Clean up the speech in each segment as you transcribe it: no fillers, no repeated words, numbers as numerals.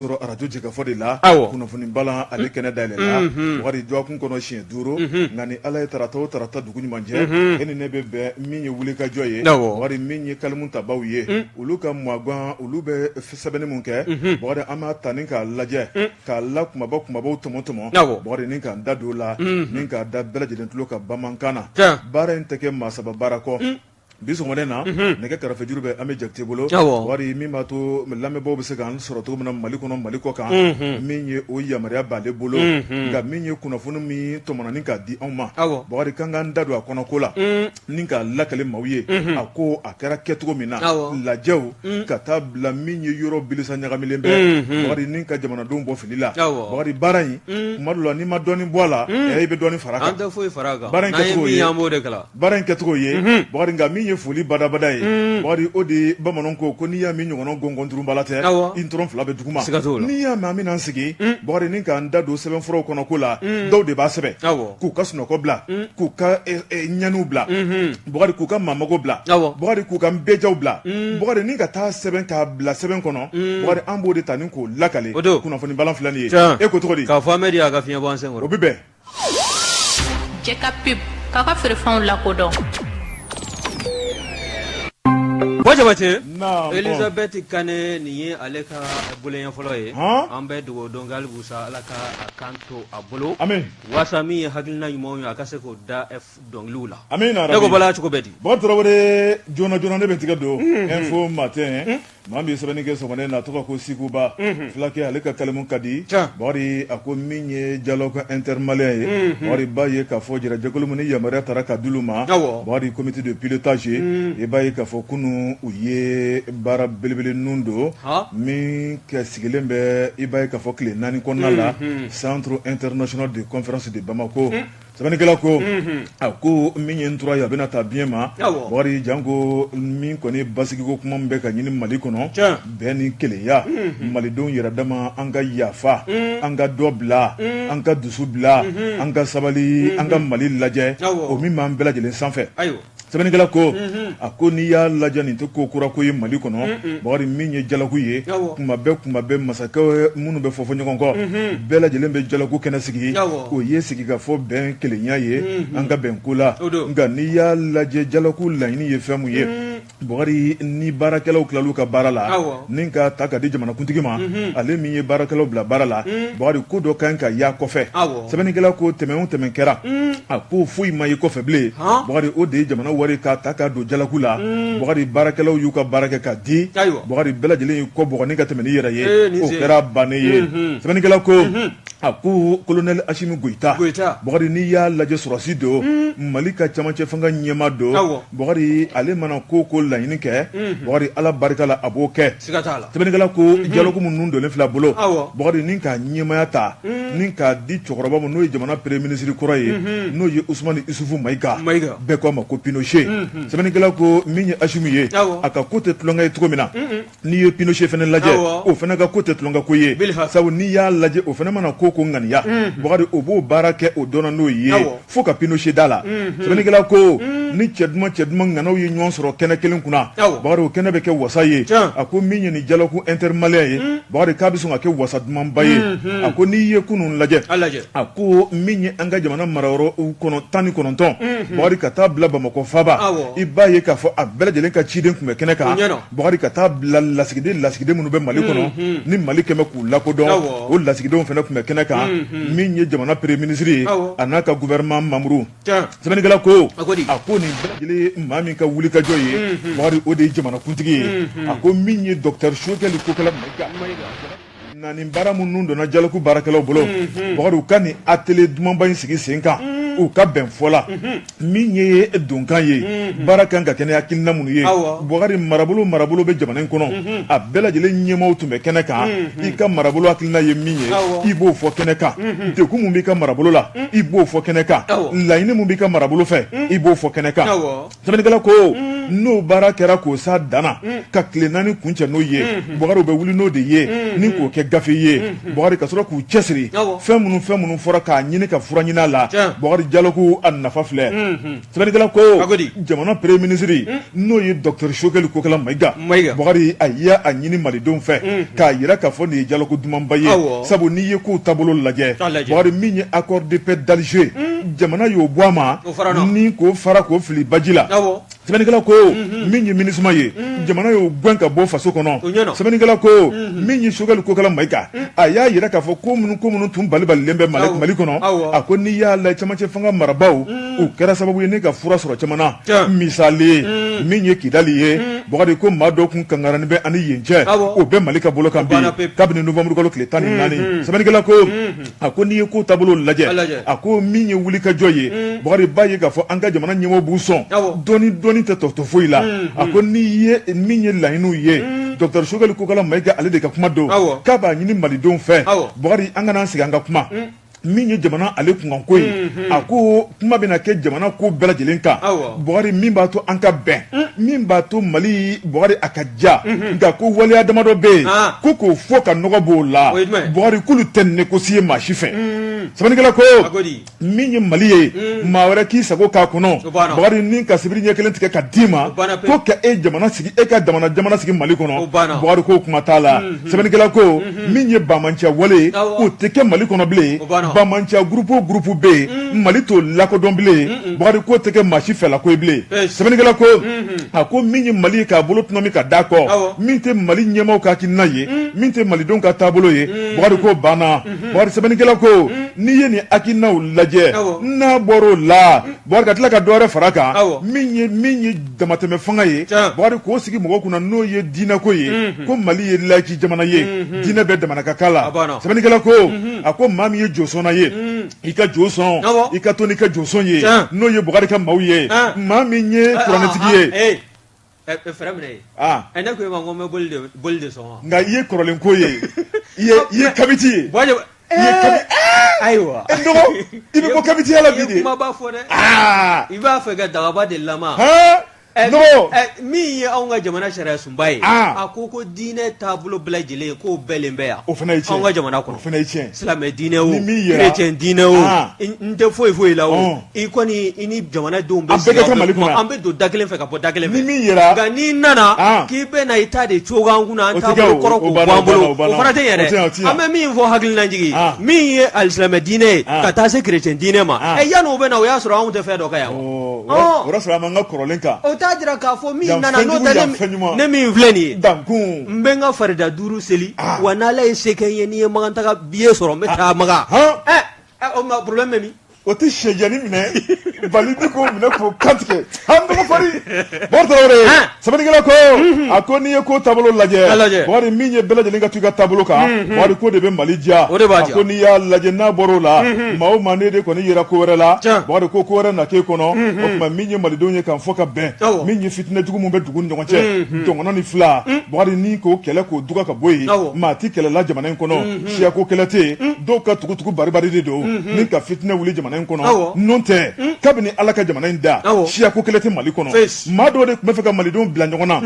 Sɔrɔ arajo jɛkafɔ de la kunnafoni balan ale kɛnɛ dayɛlɛla Bukari dɔgɔkun kɔnɔ siɲɛ 5, nka ni Ala ye tarata o tarata dugu ɲuman jɛ, e ni ne bɛ bɛn min ye wulikajɔ ye, Bukari min ye kalimu tabaw ye, olu ka magan olu bɛ sɛbɛnni min kɛ, Bukari an b'a ta ni k'a lajɛ, k'a la kunbaba kunbabaw tɔmɔ tɔmɔ, Bukari ni k'an da don o la, ni k'a da bɛɛ lajɛlen tulo kan bamanankan na, baara in tɛ kɛ maa saba baara kɔ. Bi sɔgɔmada in na nɛgɛ karafejuru bɛ Ami Jakite bolo Bukari min b'a to lamɛnbaaw bɛ se k'an sɔrɔ cogo min na Mali kɔnɔ Mali kɔ kan min ye o yamaruya b'ale bolo nka min ye kunnafoni min tɔmɔna ni k'a di anw ma Bukari k'an k'an da don a kɔnɔ ko la ni k'a lakale maaw ye a ko a kɛra kɛcogo min na lajɛw ka taa bila min ye yɔrɔ bilisa ɲagamilen bɛ Bukari ni ka jamanadenw bɔ fili la Bukari baara in tuma dɔ la n'i ma dɔɔnin bɔ a la i bɛ dɔɔnin fara a kan baara in kɛcogo ye Baara in kɛcogo ye Bukari nka min ye foli badabada ye Bukari o de ye bamananw ko ko n'i y'a mɛn ɲɔgɔnɔ gɔngɔn duuru bala tɛ i ntɔrɔn fila bɛ duguma n'i y'a mɛn an bɛna an sigi Bukari ni k'an da don sɛbɛnfuraw kɔnɔ ko la dɔw de b'a sɛbɛn k'u ka sunɔgɔ bila k'u ka ɲaniw bila Bukari k'u ka mamago bila Bukari k'u ka bɛɛjaw bila Bukari ni ka taa sɛbɛn k'a bila sɛbɛn kɔnɔ Bukari an b'o de ta ni k'o lakale kunnafoni balan filɛ nin ye e ko cogo di k'a fɔ Amedi a ka fiɲɛ bɔ an sen kɔrɔ o bɛ bɛn. Jɛka pub k'a ka feerefɛnw lakodɔn. Bɔ Jabate, naamu, Elizabeth Kane nin ye ale ka boloɲɛ fɔlɔ ye, han, an bɛ dugawu don kɛ hali bi sa Ala ka a kan to a bolo, ami, waasa min ye hakilina ɲumanw ye a ka se k'o da dɔnkiliw la, amina ne ko Bala cogo bɛ di? Bɔkari Tarawele joona joona ne bɛ n tigɛ don info matin Maa min ye sɛbɛnni kɛ sɔgɔmada in na a tɔgɔ ko Sikuba fulakɛ ale ka kalimu ka di Bakari a ko min ye dialogue intermalien ye Bakari b'a ye k'a fɔ jɛrɛjɛkulu min ni yamaruya taara ka d'olu ma Bakari comité de pilotage i b'a ye k'a fɔ kunun u ye baara belebele ninnu don min kɛ sigilen bɛ i b'a ye k'a fɔ tile 4 kɔnɔna la centre international de conférence de Bamako Sɛbɛnnikɛla ko a ko min ye ntura ye a bɛna taa biɲɛ ma Bakari janko min kɔni basigiko kuma min bɛ ka ɲini Mali kɔnɔ bɛn ni kelenya malidenw yɛrɛ dama an ka yafa an ka dɔ bila an ka dusu bila an ka sabali an ka Mali lajɛ o min b'an bɛɛ lajɛlen sanfɛ. Sɛbɛnnikɛla ko a ko n'i y'a lajɛ nin tɛ ko kura ko ye Mali kɔnɔ Bakari min ye dialogue ye kuma bɛɛ kuma bɛɛ masakɛ minnu bɛ fɔ fɔ ɲɔgɔn kɔ bɛɛ lajɛlen bɛ dialogue kɛnɛ sigi o ye sigikafɔ bɛn kelenya ye an ka bɛn ko la nka n'i y'a lajɛ dialogue laɲini ye fɛn mun ye Bakari ni baarakɛlaw tilal'u ka baara la ni ka ta ka di jamanakuntigi ma ale min ye baarakɛlaw bila baara la Bakari ko dɔ kan ka y'a kɔfɛ sɛbɛnnikɛla ko tɛmɛ o tɛmɛ kɛra a ko foyi ma ye kɔfɛ bilen Bakari o de ye jamana wari ka ta ka don dialogue la Bakari baarakɛlaw y'u ka baara kɛ ka di Bakari bɛɛ lajɛlen y'i kɔ bugɔ ni ka tɛmɛ n'i yɛrɛ ye o kɛra bannen ye sɛbɛnnikɛla ko a ko colonel Asimi Goyita Bakari n'i y'a lajɛ sɔrɔdasi don Mali ka camancɛ fanga ɲɛmaa don Bakari ale mana ko ko laɲini kɛ Bakari Ala barika la a b'o kɛ sɛbɛnnikɛla ko dialogue minnu donnen filɛ a bolo Bakari ni k'a ɲɛmaaya ta ni k'a di cɛkɔrɔba ma n'o ye jamana premier ministre kɔrɔ ye n'o ye Usumani Isufu Mayiga bɛɛ ko a ma ko Pinochet sɛbɛnnikɛla ko min ye Asimi ye a ka ko tɛ tulonkɛ ye cogo min na N'i ye Pinochet fana lajɛ o fana ka ko tɛ tulonkɛ ko ye sabu n'i y'a lajɛ o fana mana ko ko ŋaniya Bakari o b'o baara kɛ o dɔnna n'o ye fo ka Pinochet da la sɛbɛnnikɛla ko ni cɛ duman cɛ duman ŋanaw ye ɲɔgɔn sɔrɔ kɛnɛ kelen kunna Bakari o kɛnɛ bɛ kɛ wasa ye a ko min ye nin dialogue intermalien ye Bakari k'a bɛ sɔn ka kɛ wasa dumanba ye a ko n'i ye kunun lajɛ a ko min ye an ka jamana marayɔrɔ kɔnɔ 19 Bakari ka taa bila Bamakɔ faaba i b'a ye k'a fɔ a bɛɛ lajɛlen ka ciden tun bɛ kɛnɛ kan Bakari ka taa bila lasigiden lasigiden minnu bɛ Mali kɔnɔ ni Mali kɛmɛ k'u lakodɔn o lasigidenw fana tun bɛ kɛnɛ kan min ye jamana premier ministre ye a n'a ka gouvernement membre sɛbɛnnikɛla ko a ko nin bɛɛ lajɛlen maa min ka wulikajɔ ye Bakari o de ye jamanakuntigi ye a ko min ye docteur Choguel Kokala Mayiga Na nin baara minnu donna dialogue baarakɛlaw bolo Bakari u ka nin atelier dumanba in sigi sen kan u ka bɛn fɔ la min ye donkan ye baara kan ka kɛ ni hakilina minnu ye Bakari marabolo marabolo bɛ jamana in kɔnɔ a bɛɛ lajɛlen ɲɛmaaw tun bɛ kɛnɛ kan i ka marabolo hakilina ye min ye i b'o fɔ kɛnɛ kan degun min b'i ka marabolo la i b'o fɔ kɛnɛ kan laɲini min b'i ka marabolo fɛ i b'o fɔ kɛnɛ kan Sɛbɛnnikɛla ko n'o baara kɛra k'o s'a dan na ka tile 4 kuncɛ n'o ye Bakari u bɛ wuli n'o de ye ni k'o kɛ gafe ye Bakari ka sɔrɔ k'u cɛsiri fɛn minnu fɛn minnu fɔra k'a ɲini ka fura ɲini a la Bakari dialogue a nafa filɛ sɛbɛnnikɛla ko jamana premier ministre n'o ye docteur Choguel Kokala Mayiga Bakari a y'a ɲini malidenw fɛ k'a jira k'a fɔ nin ye dialogue dumanba ye sabu n'i ye kow taabolo lajɛ Bakari min ye accord de paix d'Alger jamana y'o bɔ a ma ni k'o fara k'o fili baji la sɛbɛnnikɛla ko min ye MINUSMA ye jamana y'o gɛn ka bɔ faso kɔnɔ sɛbɛnnikɛla ko min ye Choguel Kokala Mayiga a y'a jira k'a fɔ ko minnu tun balibalilen bɛ Mali kɔnɔ a ko n'i y'a lajɛ cɛmancɛ fanga marabaaw u kɛra sababu ye ne ka fura sɔrɔ caman na misali min ye Kidali ye Bakari ko maa dɔw tun kangaranin bɛ ani yen cɛ o bɛ Mali ka bolo kan bi kabini novembre kalo tile 14 sɛbɛnnikɛla ko a ko n'i ye ko taabolo lajɛ a ko min ye wulikajɔ ye mm. Bakari b'a ye k'a fɔ an ka jamana ɲɛmɔgɔw b'u sɔn dɔɔni dɔɔni tɛ tɔ to foyi la mm, a ko n'i ye min ye laɲiniw ye mm. docteur Choguel Kokala Mayiga ale de ka kuma don k'a b'a ɲini malidenw fɛ Bakari an kana an sigi an ka kuma min ye jamana ale kunkanko ye a ko kuma bɛna kɛ jamana ko bɛɛ lajɛlen kan Bakari min b'a to an ka bɛn min b'a to Mali Bakari a ka ja nka ko waleya damadɔ bɛ yen ko k'o fɔ ka nɔgɔ b'o la Bakari k'olu tɛ négocier maa si fɛ sɛbɛnnikɛla ko min ye Mali ye maa wɛrɛ k'i sago k'a kɔnɔ Bakari ni ka sibiri ɲɛ kelen tigɛ ka d'i ma ko ka e jamana sigi e ka jamana sigi Mali kɔnɔ Bakari ko kuma t'a la sɛbɛnnikɛla ko min ye banbaanciya wale ye o tɛ kɛ Mali kɔnɔ bilen banbaanciya groupe o groupe bɛ yen Mali t'o lakodɔn bilen Bakari k'o tɛ kɛ maa si fɛlako ye bilen sɛbɛnnikɛla ko a ko min ye Mali ye k'a bolo tɔnɔmi ka d'a kɔ min tɛ Mali ɲɛmaaw ka hakilina ye min tɛ malidenw ka taabolo ye Bakari k'o banna Bakari sɛbɛnnikɛla ko n'i ye nin hakilinaw lajɛ n'a bɔr'o la Bakari ka tila ka dɔ wɛrɛ fara a kan min ye damatɛmɛ fanga ye Bakari k'o sigi mɔgɔ kunna n'o ye diinɛko ye ko Mali ye laïque jamana ye diinɛ bɛɛ damana ka kan la sɛbɛnnikɛla ko a ko maa min ye josɔnna ye i ka jo sɔn i ka to n'i ka josɔn ye n'o ye Bukari ka maaw ye maa min ye kuranɛtigi ye fɛrɛ minɛ ye ne ko e ma ko n bɛ boli de sɔn nka i ye kɔrɔlen ko ye i ye kabiti ye ayiwa dɔgɔ i bɛ bɔ kabitiya la bi de kumaba fɔ dɛ i b'a fɛ ka dagaba de lama min ye anw ka jamana sariya sunba ye a ko ko diinɛ taabolo bɛɛ lajɛlen k'o bɛɛlen bɛ yan o fana ye tiɲɛ anw ka jamana kɔnɔ o fana ye tiɲɛ silamɛ diinɛ o chrétien diinɛ o n tɛ foyi foyi la o i kɔni i ni jamanadenw bɛ sigi an bɛɛ Mali kɔnɔ an bɛ don da kelen fɛ ka bɔ da kelen fɛ ni min yera nka n'i nana k'i bɛ na i ta de cogo an kunna an taabolo kɔrɔ k'o bɔ an bolo o fana tɛ ɲɛ dɛ an bɛ min fɔ hakililajigin min ye alisilamɛ diinɛ ye ka taa se chrétien diinɛ ma ɛ yanni o bɛ na o y'a sɔrɔ anw tɛ fɛn dɔ kɛ yan o y'a sɔrɔ an b'an ka kɔrɔlen kan o t'a jira k'a fɔ min nana n'o tɛ ne min filɛ nin ye dankun n bɛ n ka farida duuru seli wa n'Ala ye se kɛ n ye ni n ye Makan taga billet sɔrɔ n bɛ taa Makan ɛ o ma problème bɛ min o tɛ sɛjɛni minɛ bali bi k'o minɛ k'o kantigɛ an dɔgɔ fari Bɔkari Tarawele sɛbɛnnikɛla ko a ko n'i ye ko taabolo lajɛ Bɔkari min ye bɛɛ lajɛlen ka to i ka taabolo kan Bɔkari k'o de bɛ Mali diya a ko n'i y'a lajɛ n'a bɔr'o la maa o maa n'e de kɔni yera ko wɛrɛ la Bɔkari ko ko wɛrɛ na k'e kɔnɔ o tuma min ye malidenw ye k'an fɔ ka bɛn min ye fitinɛ jugu min bɛ dugu ni ɲɔgɔn cɛ dɔgɔnɔ ni fila Bɔkari ni k'o kɛlɛ k'o duga ka bɔ yen maa tɛ kɛlɛ la jamana in kɔnɔ siyako kɛlɛ tɛ yen dɔw ka tugutugu baribari de don ni ka fitinɛ wuli jamana in kɔnɔ n'o tɛ kabini Ala ka jamana in da siyako kɛlɛ tɛ Mali kɔnɔ maa dɔw de tun bɛ fɛ ka malidenw bila ɲɔgɔn na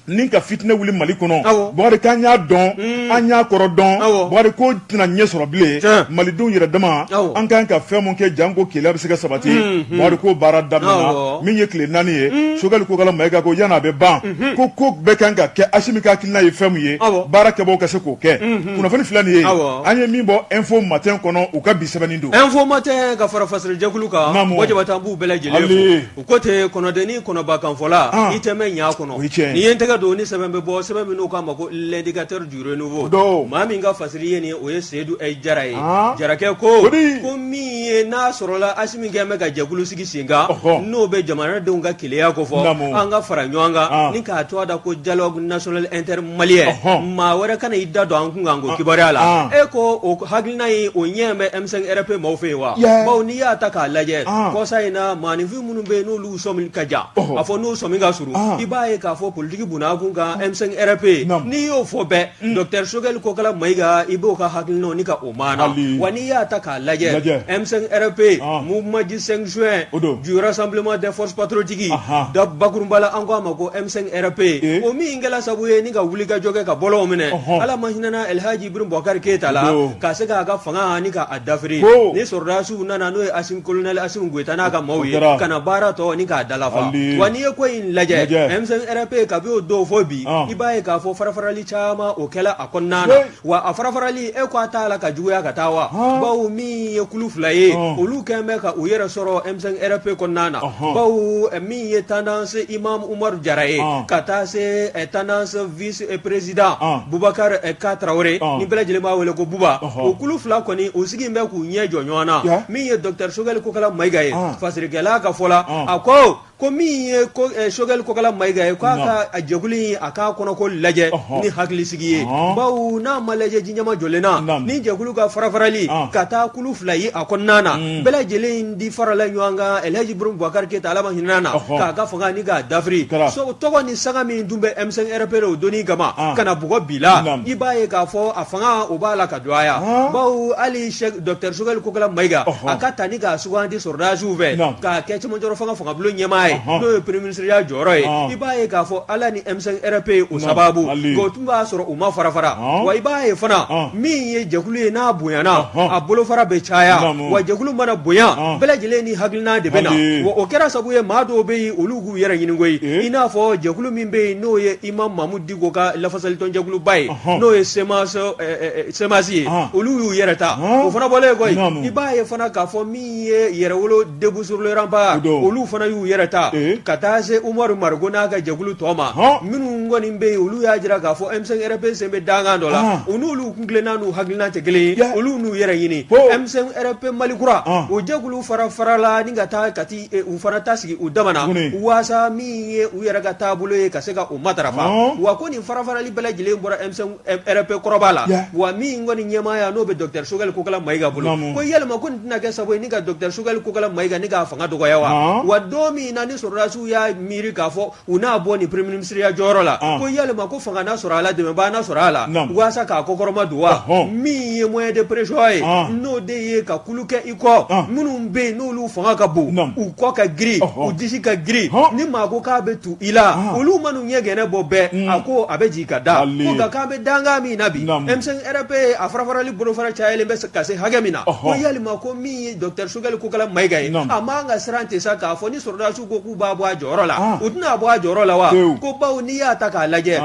ni ka fitinɛ wuli Mali kɔnɔ Bukari k'an y'a dɔn an y'a kɔrɔ dɔn Bukari k'o tɛna ɲɛ sɔrɔ bilen malidenw yɛrɛ dama an kan ka fɛn mun kɛ janko kelenya bɛ se ka sabati Bukari k'o baara daminɛna min ye tile 4 ye Sogɛli Kokala Mayiga ko yanni a bɛ ban ko ko bɛɛ kan ka kɛ Asimi ka hakilina ye fɛn min ye baara kɛbaaw ka se k'o kɛ kunnafoni filɛ nin ye an ye min bɔ Info Matin kɔnɔ u ka bi sɛbɛnni don Info Matin ka fara fasirijɛkulu kan Buwa Jabate an b'u bɛɛ lajɛlen fo u ko ten kɔnɔdennin kɔnɔbakanfɔla i tɛ mɛn ɲa kɔnɔ n'i ye n tɛgɛ don ni sɛbɛn bɛ bɔ sɛbɛn min n'u k'a ma ko l'indicateur du renouveau maa min ka fasiri ye nin o ye Seyidu Jara ye Jarakɛ ko ko min ye n'a sɔrɔla Asimi kɛlen bɛ ka jɛkulu sigi sen kan n'o bɛ jamanadenw ka kelenya ko fɔ an ka fara ɲɔgɔn kan ni k'a tɔgɔ da ko dialogue national intermalien maa wɛrɛ kana i da don an kun kan ko kibaruya la e ko o hakilina in o ɲɛ bɛ M5 RP maaw fɛ yen wa bawo n'i y'a ta k'a lajɛ kɔsa in na maaninfin minnu bɛ yen n'olu sɔmi ka jan a fɔ n'u sɔmi ka surun i b'a ye k'a fɔ politiki bunakun kan M5 RP n'i y'o fɔ bɛɛ docteur Sogɛli Kokala Mayiga i b'o ka hakilinaw ni ka o maana wa n'i y'a ta k'a lajɛ M5 RP mouvement du 5 juin du rassemblement des forces patriotiques da bakurunba la an ko a ma ko M5 RP o min kɛla sabu ye ni ka wulikajɔ kɛ ka bɔlɔnw minɛ Ala ma hinɛna Elhaji Ibrahim Bubakari Keyita la ka se k'a ka fanga ni k'a dafiri ni sɔrɔdasiw nana na n'o ye Asimi colonel Asimi Goyita n'a ka maaw ye ka na baara tɔ ni k'a dalafa wa n'i ye ko in lajɛ M5 RP kabi o don fo bi i b'a ye k'a fɔ farafarali caman o kɛla a kɔnɔna na wa a farafarali e ko a t'a la ka juguya ka taa wa bawo min ye kulu fila ye olu kɛlen bɛ ka u yɛrɛ sɔrɔ M5 RP kɔnɔna na bawo min ye tendance Imam Umaru Jara ye ka taa se tendance vice président Bubakari K Tarawele ni bɛɛ lajɛlen b'a wele ko Buba o kulu fila kɔni u sigilen bɛ k'u ɲɛ jɔ ɲɔgɔn na min ye docteur Sogɛli Kokala Mayiga ye fasirikɛla ka fɔ la a ko ko min ye ko Sogɛli Kokala Mayiga ye k'a ka jɛkulu in a k'a kɔnɔko lajɛ ni hakilisigi ye bawo n'a ma lajɛ ji ɲɛmajɔlen na ni jɛkulu ka farafarali ka taa kulu fila ye a kɔnɔna na bɛɛ lajɛlen di farala ɲɔgɔn kan Elhaji Ibrahim Bubakari Keyita Ala ma hinɛ na k'a ka fanga ni k'a dafiri tɔgɔ ni sanga min tun bɛ M5 RP la o donni kama ka na bugɔ bi la i b'a ye k'a fɔ a fanga o b'a la ka dɔgɔya bawo hali docteur Sogɛli Kokala Mayiga a ka ta ni k'a sugandi sɔrɔdasiw fɛ k'a kɛ cɛmancɛrɔ fanga fangabulon ɲɛmaa ye n'o ye premier ministre ya jɔyɔrɔ ye i b'a ye k'a fɔ Ala ni M5 RP o sababu o tun b'a sɔrɔ u ma farafara wa i b'a ye fana min ye jɛkulu ye n'a bonyana a bolofara bɛ caya wa jɛkulu mana bonya bɛɛ lajɛlen ni hakilina de bɛ na wa o kɛra sabu ye maa dɔw bɛ yen olu k'u yɛrɛ ɲini koyi i n'a fɔ jɛkulu min bɛ yen n'o ye Imam Mamudu Diko ka lafasalitɔnjɛkuluba ye n'o ye CMAS ye olu y'u yɛrɛ ta o fana bɔlen kɔ i b'a ye fana k'a fɔ min ye yɛrɛwolo debout sur le rempart olu fana y'u yɛrɛ ta ka taa se Umaru Mariko n'a ka jɛkulu tɔ ma minnu kɔni bɛ yen olu y'a jira k'a fɔ M5 RP sen bɛ dankan dɔ la u n'olu kuntilenna n'u hakilina tɛ kelen ye olu n'u yɛrɛ ɲini M5 RP Mali kura o jɛkulu fara farala ni ka taa ka u fana ta sigi u dama na waasa min ye u yɛrɛ ka taabolo ye ka se ka o matarafa wa ko nin farafarali bɛɛ lajɛlen bɔra M5 RP kɔrɔba la wa min kɔni ɲɛmaaya n'o bɛ docteur Sogɛli Kokala Mayiga bolo ko yalima ko nin tɛna kɛ sababu ye ni ka docteur Sogɛli Kokala Mayiga ni k'a fanga dɔgɔya wa wa don min na ni sɔrɔdasiw y'a miiri k'a fɔ u n'a bɔ nin premier ministre ya jɔyɔrɔ la ko yalima ko fanga na sɔrɔ a la dɛmɛbaa na sɔrɔ a la waasa k'a kɔkɔrɔma don wa min ye moyen de pression ye n'o de ye ka kulu kɛ i kɔ minnu bɛ yen n'olu fanga ka bon u kɔ ka girin u disi ka girin ni maa ko k'a bɛ tu i la olu man'u ɲɛ gɛnɛ bɔ bɛɛ a ko a bɛ jigin ka da ko nka k'an bɛ dankan min na bi M5 RP a farafarali bolofara cayalen bɛ ka se hakɛ min na ko yalima ko min ye docteur Sogɛli Kokala Mayiga ye a man ka siran ten sa k'a fɔ ni sɔrɔdasiw ko k'u b'a bɔ a jɔyɔrɔ la u tɛna a bɔ a jɔyɔrɔ la wa ko bawo n'i y'a ta k'a lajɛ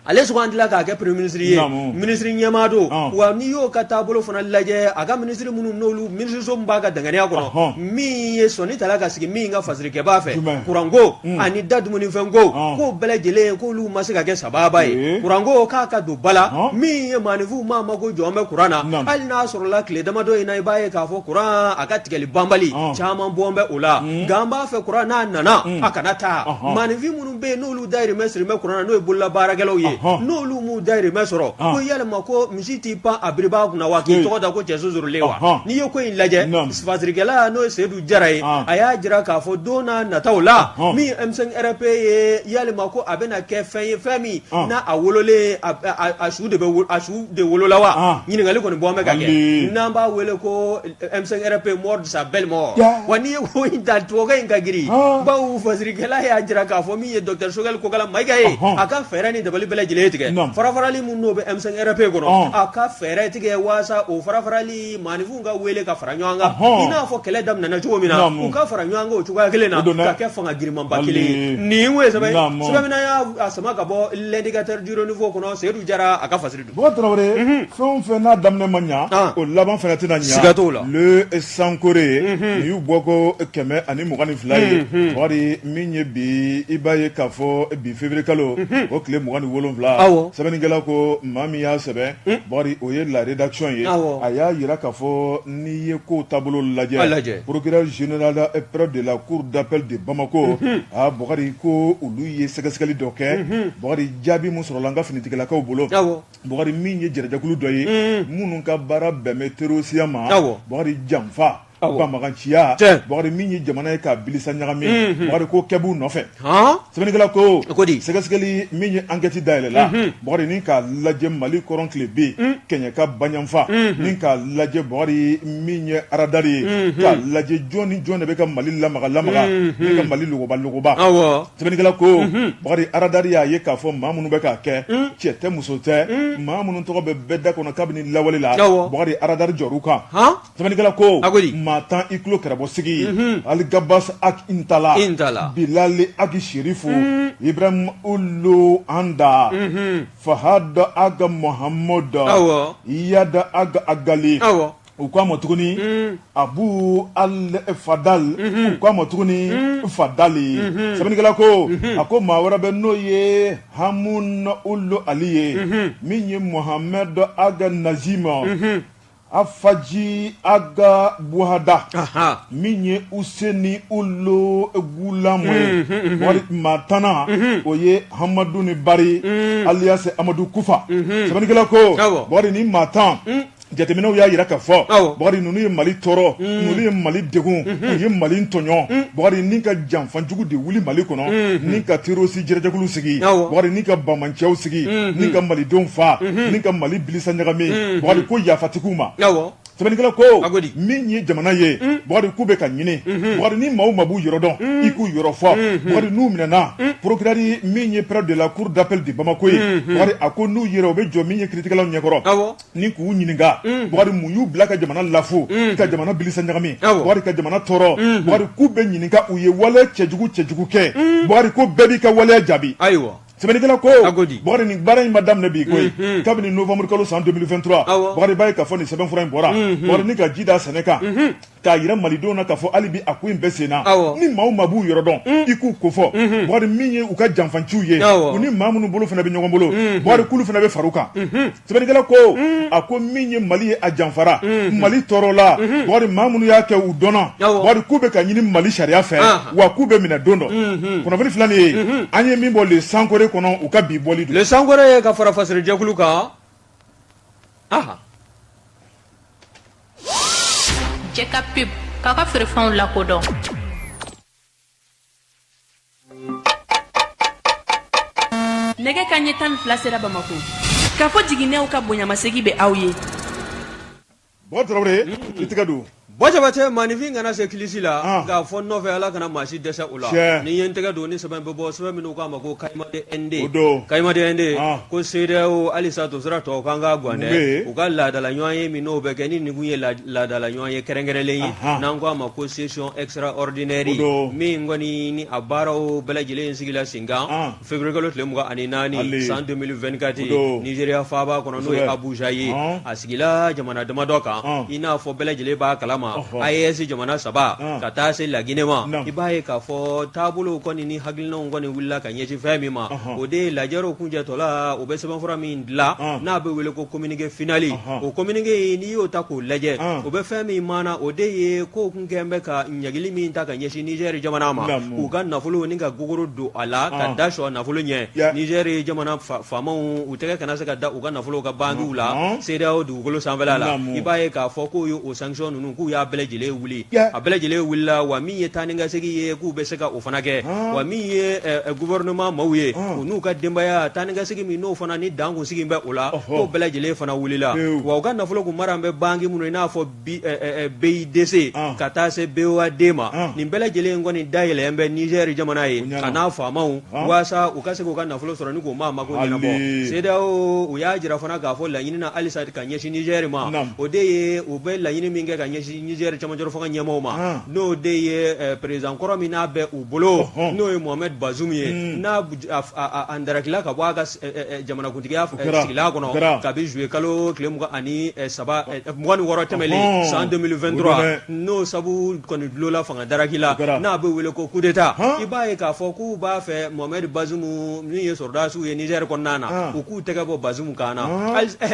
ale sugandila k'a kɛ premier ministre ye minisiri ɲɛmaa don wa n'i y'o ka taabolo fana lajɛ a ka minisiri minnu n'olu minisiriso min b'a ka danganiya kɔnɔ min ye sɔnni tala ka sigi min ka fasirikɛbaa fɛ kuranko ani da dumunifɛnko k'o bɛɛ lajɛlen k'olu ma se ka kɛ sababa ye kuranko k'a ka don ba la min ye maaninfinw maa mako jɔ bɛ kuran na hali n'a sɔrɔla tile damadɔ in na i b'a ye k'a fɔ kuran a ka tigɛli banbali caman bɔ bɛ o la nka an b'a fɛ kuran n'a nana a kana taa maaninfin minnu bɛ yen n'olu dayirimɛ sirilen bɛ kuran na n'o ye bololabaarakɛlaw ye n'olu m'u dayirimɛ sɔrɔ ko yalima ko misi t'i pan a biribaa kunna wa k'i tɔgɔ da ko cɛ sonsorolen wa n'i ye ko in lajɛ fasirikɛla n'o ye Seyidu Jara ye a y'a jira k'a fɔ don n'a nataw la min M5 RP ye yalima ko a bɛna kɛ fɛn ye fɛn min n'a a wololen a su de bɛ a su de wolola wa ɲininkali kɔni bɔ bɛ ka kɛ n'an b'a wele ko M5 RP mort de sa belle mort wa n'i ye ko in ta tubabukɛ in ka girin bawo fasirikɛla y'a jira k'a fɔ min ye docteur Sogɛli Kokala Mayiga ye a ka fɛɛrɛ ni dabali bɛɛ lajɛlen tigɛ farafarali min n'o bɛ M5 RP kɔnɔ a ka fɛɛrɛ tigɛ waasa o farafarali maaninfinw ka wele ka fara ɲɔgɔn kan i n'a fɔ kɛlɛ daminɛna cogo min na u ka fara ɲɔgɔn kan o cogoya kelen na ka kɛ fanga girinmanba kelen ye nin ye sɛbɛn sɛbɛn min y'a sama ka bɔ l'indicateur du renouveau kɔnɔ Seyidu Jara a ka fasiri don. Bɔkari Tarawele, unhun, fɛn o fɛn n'a daminɛ ma ɲa, an, o laban fana tɛna ɲa, siga t'o la, le Sankore, unhun, nin y'u bɔ ko 122 ye, unhun, Bɔkari min ye bi i b'a ye k'a fɔ bi février kalo, unhun, o tile 27, awɔ, sɛbɛnnikɛla ko maa min y'a sɛbɛn, un, Bɔkari o ye la rédaction ye, awɔ, a y'a jira k'a fɔ n'i ye kow taabolo lajɛ, a lajɛ, procureur général près de la cour d'appel de Bamako, unhun, aa Bɔkari ko olu ye sɛgɛsɛgɛli dɔ kɛ, unhun, Bɔkari jaabi min sɔrɔla an ka finitigilakaw bolo, awɔ, Bɔkari min ye jɛrɛjɛkulu dɔ ye, un, minnu ka baara bɛn bɛ terrorisiya ma, awɔ, Bɔkari janfa, awɔ, banbaganciya, tiɲɛ, Bɔkari min ye jamana ye k'a bilisa ɲagami, unhun, Bɔkari ko kɛ b'u nɔfɛ, han, sɛbɛnnikɛla ko, ko di, sɛgɛsɛgɛli min ye enquête dayɛlɛla, unhun, Bɔkari ni k'a lajɛ Mali kɔrɔn tilebin, un, kɛɲɛka baɲanfa, unhun, ni k'a lajɛ Bɔkari min ye aradari ye, unhun, k'a lajɛ jɔn ni jɔn de bɛ ka Mali lamaga lamaga, unhun, ni ka Mali logoba logoba, awɔ. Sɛbɛnnikɛla ko Bakari aradari y'a ye k'a fɔ maa minnu bɛ k'a kɛ cɛ tɛ muso tɛ maa minnu tɔgɔ bɛ bɛɛ da kɔnɔ kabini lawale la Bakari aradari jɔr'u kan sɛbɛnnikɛla ko Maa 10 i tulo kɛrɛbɔ sigi Aligabas Ag Intala Bilali Ag Sherifu Ibrahim Ulu Anda Fahad Ag Mohamud Iyad Ag Agali u k'a ma tuguni Abu Al Fadal u k'a ma tuguni Fadali sɛbɛnnikɛla ko a ko maa wɛrɛ bɛ n'o ye Hamun Ulu Ali ye min ye Mohamɛd Ag Nazim Afaji Ag Buhada min ye Useni Ulu Gulamu ye wari maa 10nan o ye Hamaduni Bari alias Amadu Kufa sɛbɛnnikɛla ko Bakari ni maa 10 jateminɛw y'a jira k'a fɔ Bakari ninnu ye Mali tɔɔrɔ ninnu ye Mali degun u ye Mali tɔɲɔ Bakari ni ka janfajugu de wuli Mali kɔnɔ ni ka terroriste jɛrɛjɛkulu sigi Bakari ni ka banbaanciyaw sigi ni ka malidenw faa ni ka Mali bilisa ɲagami Bakari ko yafa tɛ k'u ma sɛbɛnnikɛla ko min ye jamana ye Bakari k'u bɛ ka ɲini Bakari ni maa o maa b'u yɔrɔ dɔn i k'u yɔrɔ fɔ Bakari n'u minɛna procureur min ye près de la cour d'appel de Bamako ye Bakari a ko n'u yera u bɛ jɔ min ye kiiritigɛlaw ɲɛkɔrɔ ni k'u ɲininka Bakari mun y'u bila ka jamana lafu ka jamana bilisa ɲagami Bakari ka jamana tɔɔrɔ Bakari k'u bɛ ɲininka u ye wale cɛjugu cɛjugu kɛ Bakari ko bɛɛ b'i ka waleya jaabi ayiwa sɛbɛnnikɛla ko Bakari nin baara in ma daminɛ bi koyi kabini novembre kalo san 2023 Bakari b'a ye k'a fɔ nin sɛbɛnfura in bɔra Bakari ni ka ji da sɛnɛ kan k'a jira malidenw na k'a fɔ hali bi a ko in bɛ sen na ni maa o maa b'u yɔrɔ dɔn i k'u kofɔ Bakari min ye u ka janfanciw ye u ni maa minnu bolo fana bɛ ɲɔgɔn bolo Bakari k'olu fana bɛ far'u kan sɛbɛnnikɛla ko a ko min ye Mali ye a janfara Mali tɔɔrɔla Bakari maa minnu y'a kɛ u dɔnna Bakari k'u bɛ ka ɲini Mali sariya fɛ wa k'u bɛ minɛ don dɔ kunnafoni filɛ nin ye an ye min bɔ Le Sankore kɔnɔ u ka bi bɔli don Le Sankore ye ka fara fasirijɛkulu kan Cɛ ka pub k'a ka feerefɛnw lakodɔn. Nɛgɛ kanɲɛ 12 sera Bamakɔ. Kafo jiginɛw ka bonyamasegin bɛ aw ye. Bɔkari Tarawele, i tɛgɛ don. Bɔ Jabatɛ maaninfin kana se kilisi la k'a fɔ nɔfɛ Ala kana maa si dɛsɛ o la ni ye n tɛgɛ don ni sɛbɛn bɛ bɔ sɛbɛn min k'a ma ko Kayimadi ND Kayimadi ND ko CEDEAO halisa tosira tɔ kan ka gan dɛ u ka laadala ɲɔgɔn ye min n'o bɛ kɛ ni nin kun ye laadala ɲɔgɔn ye kɛrɛnkɛrɛnlen ye n'an ko a ma ko session extraordinaire min kɔni ni a baaraw bɛɛ lajɛlen sigila sen kan Février kalo tile 24 san 2024 Nizeriya faaba kɔnɔ n'o ye Abuja ye, a sigila jamana damadɔ kan i n'a fɔ bɛɛ lajɛlen b'a kalama AES jamana saba ka taa se Laginɛ ma, i b'a ye k'a fɔ taabolow kɔni ni hakilinaw kɔni wulila ka ɲɛsin fɛn min ma, o de ye lajɛrɛw kuncɛtɔla u bɛ sɛbɛnfura min dilan n'a bɛ wele ko communiqué final o communiqué n'i y'o ta k'o lajɛ o bɛ fɛn min maana o de ye ko kun kɛlen bɛ ka ɲangili min ta ka ɲɛsin Nizɛri jamana ma k'u ka nafolo ni ka gogoro don a la ka da sɔn nafolo ɲɛ Nizɛri jamana faamaw u tɛgɛ kana se ka da u ka nafolo ka bankiw la CEDEAO dugukolo sanfɛla la i b'a ye k'a fɔ k'u ye o sanction ninnu k'u y'a bɛɛ lajɛlen wuli a bɛɛ lajɛlen wulila wa min ye taa ni ka segin ye k'u bɛ se ka o fana kɛ wa min ye gouvernement maaw ye u n'u ka denbaya taa ni ka segin min n'o fana ni dan kun sigi bɛ o la k'o bɛɛ lajɛlen fana wulila wa u ka nafolo kun mara bɛ banki minnu i n'a fɔ BIDC ka taa se BOAD ma nin bɛɛ lajɛlen kɔni dayɛlɛn bɛ Nizɛri jamana ye a n'a faamaw waasa u ka se k'u ka nafolo sɔrɔ ni k'u maa mako ɲɛnabɔ CEDEAO u y'a jira fana k'a fɔ laɲini na halisa ka ɲɛsin Nizɛri ma o de ye u bɛ laɲini min kɛ ka ɲɛsin Nizɛri cɛmancɛ fanga ɲɛmaaw ma n'o de ye président kɔrɔ min n'a bɛ u bolo n'o ye Mohamed Bazoum ye n'a a darakila ka bɔ a ka jamanakuntigiya sigilan kɔnɔ kabi juillet kalo tile 23 tɛmɛlen san 2023 n'o sabu kɔni dulola fanga daraki la n'a bɛ wele ko coup d'État i b'a ye k'a fɔ k'u b'a fɛ Mohamed Bazoum min ye sɔrɔdasiw ye Niger kɔnɔna na u k'u tɛgɛ bɔ Bazoum kan na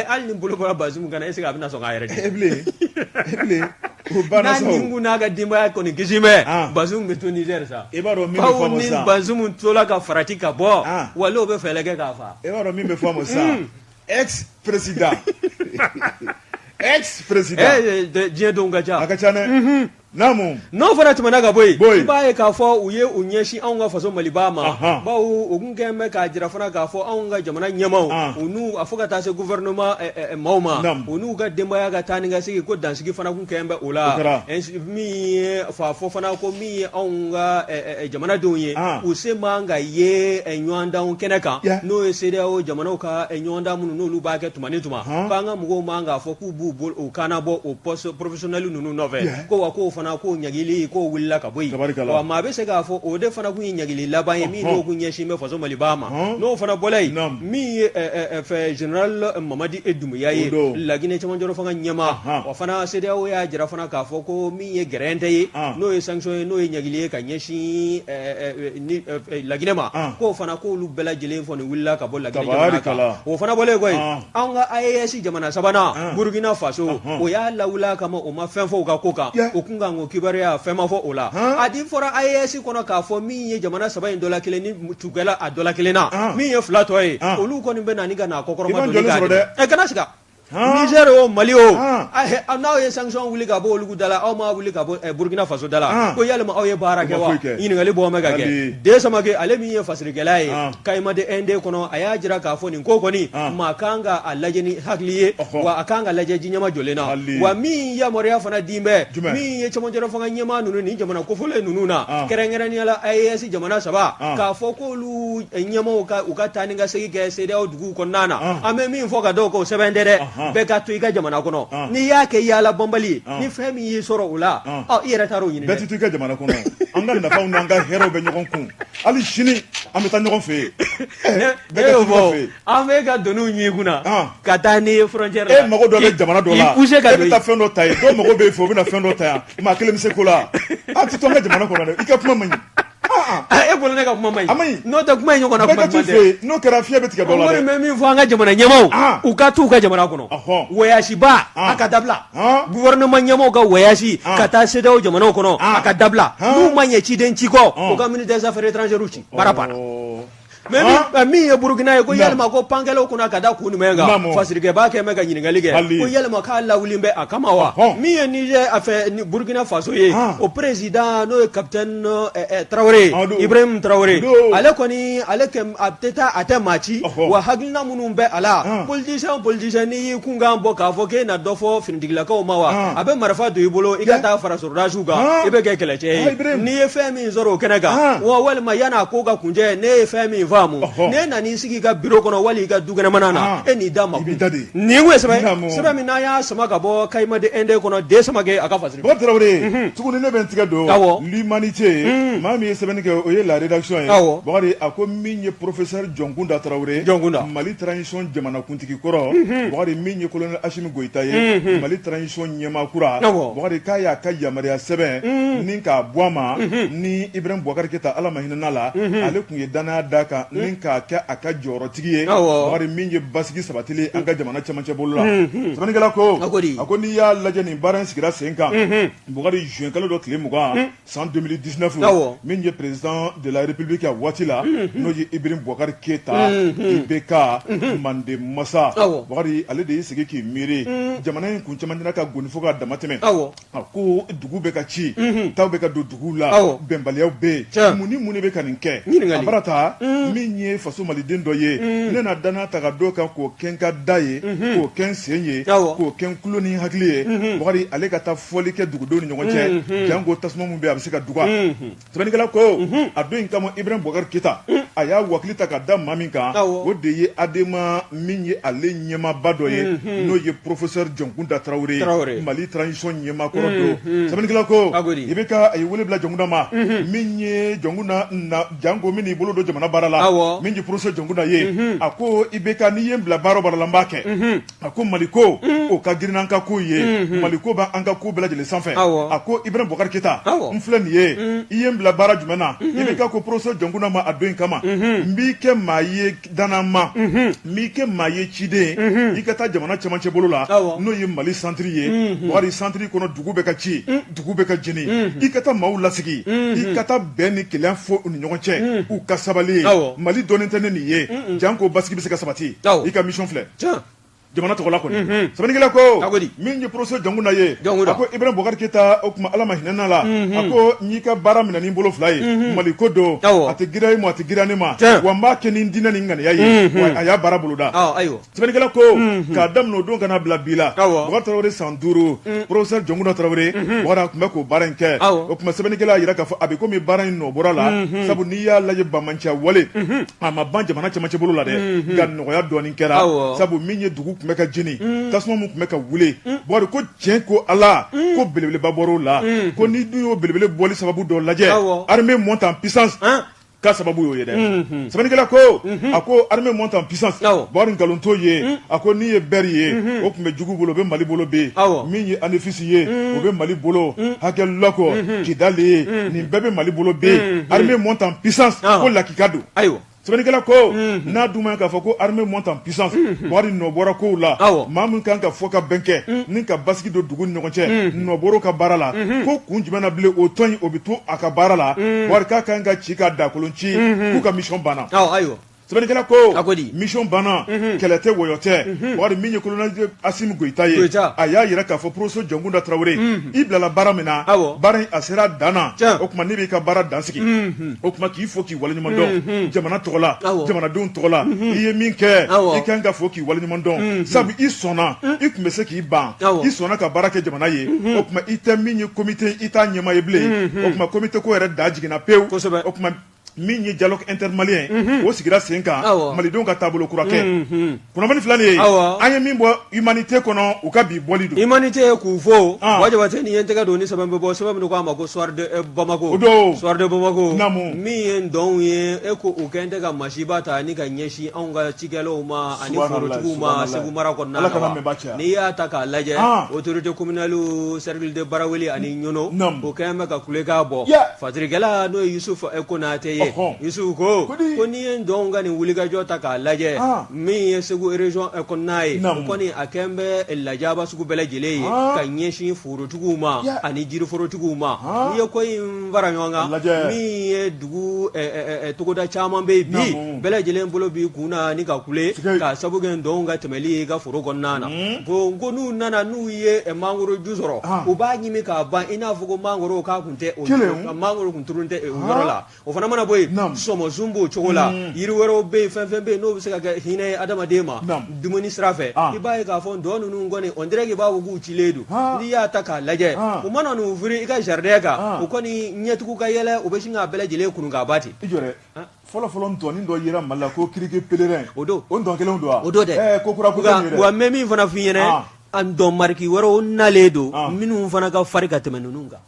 hali ni bolo bɔra Bazoum kan na est ce que a bɛna sɔn k'a yɛrɛ di n'a ni n'a ka denbaya kɔni kisi bɛ Bazoum bɛ to Niger sa i b'a dɔn min bɛ fɔ a ma sisan ni Bazoum tola ka farati ka bɔ wali o bɛ fɛɛrɛ kɛ k'a faa i b'a dɔn min bɛ fɔ a ma sisan ex président ex président diɲɛ don ka ca a ka ca dɛ. Naamu. N'o fana tɛmɛna ka bɔ yen, i b'a ye k'a fɔ u ye u ɲɛsin anw ka faso Maliba ma, bawo u tun kɛlen bɛ k'a jira fana k'a fɔ anw ka jamana ɲɛmaaw, u n'u a fo ka taa se gouvernement maaw ma, u n'u ka denbaya ka taa ni ka segin ko dansigi fana tun kɛlen bɛ o la, min ye a fɔ fana ko min ye anw ka jamanadenw ye, u sen man ka ye ɲɔgɔndanw kɛnɛ kan, n'o ye CEDEAO jamanaw ka ɲɔgɔndan minnu n'olu b'a kɛ tuma ni tuma, k'an ka mɔgɔw man k'a fɔ k'u b'u bolo u kan bɔ o poste professionnel ninnu nɔfɛ, ko wa k'o fana k'o ɲangili k'o wulila ka bɔ yen, wa maa bɛ se k'a fɔ o de fana tun ye ɲangili laban ye min n'o tun ɲɛsin bɛ faso Maliba ma, n'o fana bɔra yen, min ye fɛ général Mamadi Doumbouya ye Laginɛ cɛmancɛrɔ fanga ɲɛmaa, o fana CEDEAO y'a jira fana k'a fɔ ko min ye gɛrɛntɛ ye, n'o ye sanction ye, n'o ye ɲangili ye ka ɲɛsin Laginɛ ma, k'o fana k'olu bɛɛ lajɛlen fɔ wulila ka bɔ Laginɛ jamana kan, o fana bɔlen kɔ yen, anw ka AES jamana sabanan Burukina Faso o y'a lawuli kama o ma fɛn fɔ u ka ko kan, o kun kan ko kibaruya fɛn ma fɔ o la, a di fɔra AES kɔnɔ k'a fɔ min ye jamana saba in dɔ la kelen ni tugula a dɔ la kelen na, min ye fila tɔ ye olu kɔni bɛ na ni ka na kɔkɔrɔma don k'a kana siga Niger o Mali o n'aw ye sanction wuli ka bɔ olu da la aw m'a wuli ka bɔ Burukina Faso da la ko yalima aw ye baara kɛ wa ɲininkali bɔ bɛ ka kɛ De Samakɛ ale min ye fasirikɛla ye Kayima de Inde kɔnɔ a y'a jira k'a fɔ nin ko kɔni maa kan ka a lajɛ ni hakili ye wa a kan ka lajɛ ji ɲɛma jɔlen na wa min yamaruya fana di bɛ min ye cɛmancɛrɔ fanga ɲɛmaa ninnu ni jamana kofɔlen ninnu na kɛrɛnkɛrɛnnenya la AES jamana saba k'a fɔ k'olu ɲɛmaaw ka u ka taa ni ka segin kɛ CEDEAO dugu kɔnɔna na an bɛ min fɔ ka dɔw k'o sɛbɛn tɛ dɛ bɛɛ ka to i ka jamana kɔnɔ n'i y'a kɛ yaala banbali ye ni fɛn min y'i sɔrɔ o la i yɛrɛ taar'o ɲini bɛɛ tɛ to i ka jamana kɔnɔ an ka nafaw n'an ka hɛrɛw bɛ ɲɔgɔn kun hali sini an bɛ taa ɲɔgɔn fɛ yen ne y'o fɔ an bɛ ka doniw ɲɛ i kunna ka taa n'i ye frontière la e mago dɔ bɛ jamana dɔ la e bɛ taa fɛn dɔ ta yen dɔw mago bɛ e fɛ o bɛ na fɛn dɔ ta yan maa kelen bɛ se ko la an tɛ to an ka jamana kɔnɔ dɛ i ka kuma man ɲi E bolo ne ka kuma man ɲi n'o tɛ kuma in ɲɔgɔn na kuma ɲuman tɛ n'o kɛra fiɲɛ bɛ tigɛ dɔ la dɛ n kɔni bɛ min fɔ an ka jamana ɲɛmaaw u ka t'u ka jamana kɔnɔ voyage ba a ka dabila gouvernement ɲɛmaaw ka voyage ka taa CEDEAO jamanaw kɔnɔ a ka dabila n'u ma ɲɛ ciden ci kɔ u ka ministre des affaires étrangères ci baara banna mais min ye Burukina ye ko yalima ko pan kɛla u kunna ka da kun jumɛn kan fasirikɛba kɛ bɛ ka ɲininkali kɛ ko yalima k'a lawuli bɛ a kama wa min ye Niger a fɛ Burukina Faso ye o président n'o ye capitaine Tarawele Ibrahim Tarawele ale kɔni ale a tɛ taa a tɛ maa ci wa hakilina minnu bɛ a la politicien politicien n'i y'i kunkan bɔ k'a fɔ k'e na dɔ fɔ finitigilakaw ma wa a bɛ marifa don i bolo i ka taa fara sɔrɔdasiw kan i bɛ kɛ kɛlɛcɛ ye n'i ye fɛn min sɔrɔ o kɛnɛ kan wa walima yan'a ko ka kuncɛ ne ye fɛn min faamu n'e nan'i sigi i ka bureau kɔnɔ wali i ka dukɛnɛmana na e n'i da ma nin ye sɛbɛn min n'an y'a sama ka bɔ Kayima de Inde kɔnɔ De Samakɛ a ka fasiri Bɔkari Tarawele tuguni ne bɛ n tigɛ don L'Humanité maa min ye sɛbɛnni kɛ o ye La Rédaction ye Bɔkari a ko min ye professeur Jɔnkunda Tarawele Jɔnkunda Mali transition jamanakuntigi kɔrɔ Bɔkari min ye colonel Asimi Goyita ye Mali transition ɲɛmaa kura Bɔkari k'a y'a ka yamaruya sɛbɛn ni k'a bɔ a ma ni Ibrahim Boubacar Keita Ala ma hinɛ a la ale tun ye danaya d'a kan ni k'a kɛ a ka jɔyɔrɔtigi ye Bɔkari min ye basigi sabatili an ka jamana cɛmancɛ bolo la sɛbɛnnikɛla ko a ko n'i y'a lajɛ nin baara in sigira sen kan Bɔkari juin kalo dɔ tile 20 san 2019 min ye président de la république a waati la n'o ye Ibrahim Boubacar Keita IBK manden masa Bɔkari ale de y'i sigi k'i miiri jamana in kun cɛmancɛ ka goni fo k'a damatɛmɛ a ko dugu bɛ ka ci taw bɛ ka don dugu la bɛnbaliyaw bɛ yen mun ni mun de bɛ ka nin kɛ a bara ta min ye faso maliden dɔ ye ne na danaya ta ka d'o kan k'o kɛ n ka da ye k'o kɛ n sen ye k'o kɛ n tulo ni hakili ye Bɔkari ale ka taa fɔli kɛ dugudenw ni ɲɔgɔn cɛ janko tasuma min bɛ a bɛ se ka duga Sɛbɛnnikɛla ko a don in kama Ibrahim Boubacar Keita a y'a wakili ta ka da maa min kan o de ye ADEMA min ye ale ɲɛmaaba dɔ ye n'o ye professeur Jɔnkunda Tarawele ye Mali transition ɲɛmaa kɔrɔ don sɛbɛnnikɛla ko IBK a ye wele bila Jɔnkunda ma min ye Jɔnkunda na janko min y'i bolo don jamana baara la min ye professeur Jɔnkunda ye a ko IBK n'i ye n bila baara o baara la n b'a kɛ A ko Mali ko o ka girin n'an ka ko ye Mali ko b'an ka ko bɛɛ lajɛlen sanfɛ a ko Ibrahim Boubacar Keita n filɛ nin ye i ye n bila baara jumɛn na IBK ko professeur Jɔnkunda ma a don in kama n b'i kɛ maa ye danama n b'i kɛ maa ye ciden i ka taa jamana cɛmancɛ bolo la n'o ye Mali centre ye Boubacar centre kɔnɔ dugu bɛ ka ci dugu bɛ ka jeni i ka taa maaw lasigi i ka taa bɛn ni kelenya fɔ u ni ɲɔgɔn cɛ u ka sabali Mali dɔnnen tɛ ni nin ye janko basigi bɛ se ka sabati i ka mission filɛ. Jamana tɔgɔ la kɔni sɛbɛnnikɛla ko min ye professeur Jɔnkunda ye a ko Ibrahim Boubacar Keita o tuma Ala ma hinɛna la a ko n y'i ka baara minɛ ni bolo fila ye Mali ko don a tɛ girinya i ma a tɛ girinya ne ma wa n b'a kɛ ni diinɛ ni ŋaniya ye wa a y'a baara boloda. Sɛbɛnnikɛla ko k'a daminɛ o don ka na bila bi la Bubakari Tarawele san 5 professeur Jɔnkunda Tarawele Bubakari a tun bɛ k'o baara in kɛ o tuma sɛbɛnnikɛla y'a jira k'a fɔ a bɛ komi baara in nɔ bɔra la sabu n'i y'a lajɛ banbaanciya wale a ma ban jamana cɛmancɛ bolo la dɛ nka nɔgɔya dɔɔnin kɛra sabu min ye dugu tun bɛ ka jeni tasuma min tun bɛ ka wuli Bubakari ko tiɲɛ ko Ala ko belebeleba bɔr'o la ko n'i dun y'o belebele bɔli sababu dɔ lajɛ armée monte en puissance k'a sababu y'o ye dɛ sɛbɛnnikɛla ko a ko armée monte en puissance Bubakari nkalon t'o ye a ko n'i ye bɛri ye o tun bɛ jugu bolo o bɛ Mali bolo bi min ye Anefis ye o bɛ Mali bolo Aguelhok Kidali nin bɛɛ bɛ Mali bolo bi armée monte en puissance ko lakika don ayiwa sɛbɛnnikɛla ko n'a dun ma k'a fɔ ko armée monte en puissance Bubakari nɔ bɔra kow la maa min kan ka fɔ ka bɛn kɛ ni ka basigi don dugu ni ɲɔgɔn cɛ nɔ bɔr'o ka baara la ko kun jumɛn na bilen o tɔn in o bɛ to a ka baara la Bubakari k'a kan ka ci ka dakolon ci k'u ka mission banna ayiwa sɛbɛnnikɛla ko a ko di mission banna kɛlɛ tɛ wɔyɔ tɛ Bubakari min ye colonel Asimi Goyita ye a y'a jira k'a fɔ professeur Jɔnkunda Tarawele i bilala baara min na baara in a sera dan na o tuma ne b'i ka baara dansigi o tuma k'i fo k'i waleɲuman dɔn jamana tɔgɔ la jamanadenw tɔgɔ la i ye min kɛ i kan ka fo k'i waleɲuman dɔn sabu i sɔnna i tun bɛ se k'i ban i sɔnna ka baara kɛ jamana ye o tuma i tɛ min ye comité i t'a ɲɛmaa ye bilen o tuma comité ko yɛrɛ da jiginna pewu o tuma min ye dialogue intermalien o sigira sen kan malidenw ka taabolo kura kɛ kunnafoni filɛ nin ye an ye min bɔ Humanité kɔnɔ u ka bi bɔli don Humanité k'u fo Buwa Jabatɛ ni ye n tɛgɛ don ni sɛbɛn bɛ bɔ sɛbɛn min k'a ma ko Soir de Bamako o don Soir de Bamako min ye ntɔnw ye e ko u kɛn tɛ ka masiba ta ni ka ɲɛsin anw ka cikɛlaw ma ani forotigiw ma Segu mara kɔnɔna na n'i y'a ta k'a lajɛ autorité communale cercle de Baraweli ani Ɲɔnɔ o kɛn bɛ ka kulekan bɔ Fasirikɛla n'o ye Yusufu Konatɛ ye Yusufu ko ko n'i ye ntɔnw ka nin wulikajɔ ta k'a lajɛ min ye Segu région kɔnɔna ye o kɔni a kɛn bɛ lajaba sugu bɛɛ lajɛlen ye ka ɲɛsin forotigiw ma ani jiriforotigiw ma n'i ye ko in fara ɲɔgɔn kan min ye dugu togoda caman bɛ yen bi bɛɛ lajɛlen bolo b'i kun na ni ka kule ka sabu kɛ ntɔnw ka tɛmɛli ye i ka foro kɔnɔna na ko n'u nana n'u ye mangoro ju sɔrɔ u b'a ɲimi k'a ban i n'a fɔ ko mangoro k'a kun tɛ o mangoro kun turun tɛ o yɔrɔ la o fana mana bɔ yen sɔmɔsun b'o cogo la yiri wɛrɛw bɛ yen fɛn fɛn bɛ yen n'o bɛ se ka kɛ hinɛ ye adamaden ma dumuni sira fɛ i b'a ye k'a fɔ ntɔn ninnu kɔni on dirait k'i b'a fɔ k'u cilen don n'i y'a ta k'a lajɛ u mana n'u firi i ka jardin kan u kɔni ɲɛtugu ka yɛlɛ u bɛ sin k'a bɛɛ lajɛlen kunu k'a ban ten. I jɔ dɛ fɔlɔ fɔlɔ ntɔnin dɔ yera Mali la ko criquet pèlerin o don o ntɔn kelen don wa o don dɛ ko kura ko tɛ nin ye dɛ wa n bɛ min fana f'i ɲɛna a ntɔn mariki wɛrɛw nalen don minnu fana ka farin ka tɛmɛ ninnu kan.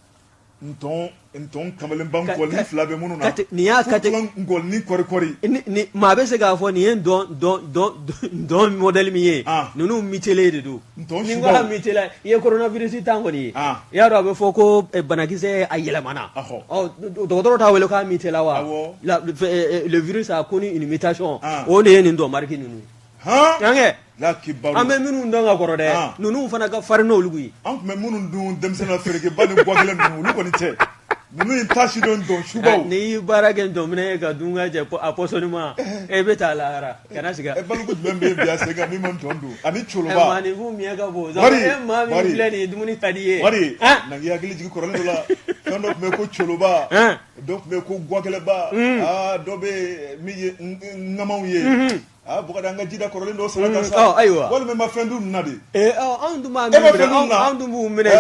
Ntɔn kamalenba nkɔlini fila bɛ minnu na nin y'a nkɔlini kɔri kɔri ni maa bɛ se k'a fɔ nin ye ntɔn modèle min ye ninnu mutélen de don ni ko mutéla i ye coronavirus tan kɔni ye i y'a dɔn a bɛ fɔ ko banakisɛ a yɛlɛmana dɔgɔtɔrɔ t'a wele k'a mutéla wa le virus a connu une mutation o de ye nin ntɔn mariki ninnu ye An bɛ minnu dɔn ka kɔrɔ dɛ ninnu fana ka farin n'olu ye an tun bɛ minnu dun denmisɛnnin na ferekeba ni gwa kelen ninnu olu kɔni tɛ ninnu in ta si dɔn ntɔn subaw n'i ye baara kɛ ntɔnminɛ ye ka dun ka jɛ a pɔsɔnima e bɛ taa lahara kana siga baliku jumɛn bɛ yen bi a sen kan min ma ntɔn dun ani coloba maaninfin miɲɛ ka bon e maa min filɛ nin ye dumuni ka di i ye wari na k'i hakili jigin kɔrɔlen dɔ la fɛn dɔ tun bɛ ko coloba dɔ tun bɛ ko gwakɛlɛba aa dɔ bɛ min ye ŋamaw ye Aa Bukari an ka jida kɔrɔlen dɔw sara ka sa ayiwa walima ma fɛn dun na de anw dun b'a anw dun b'u minɛ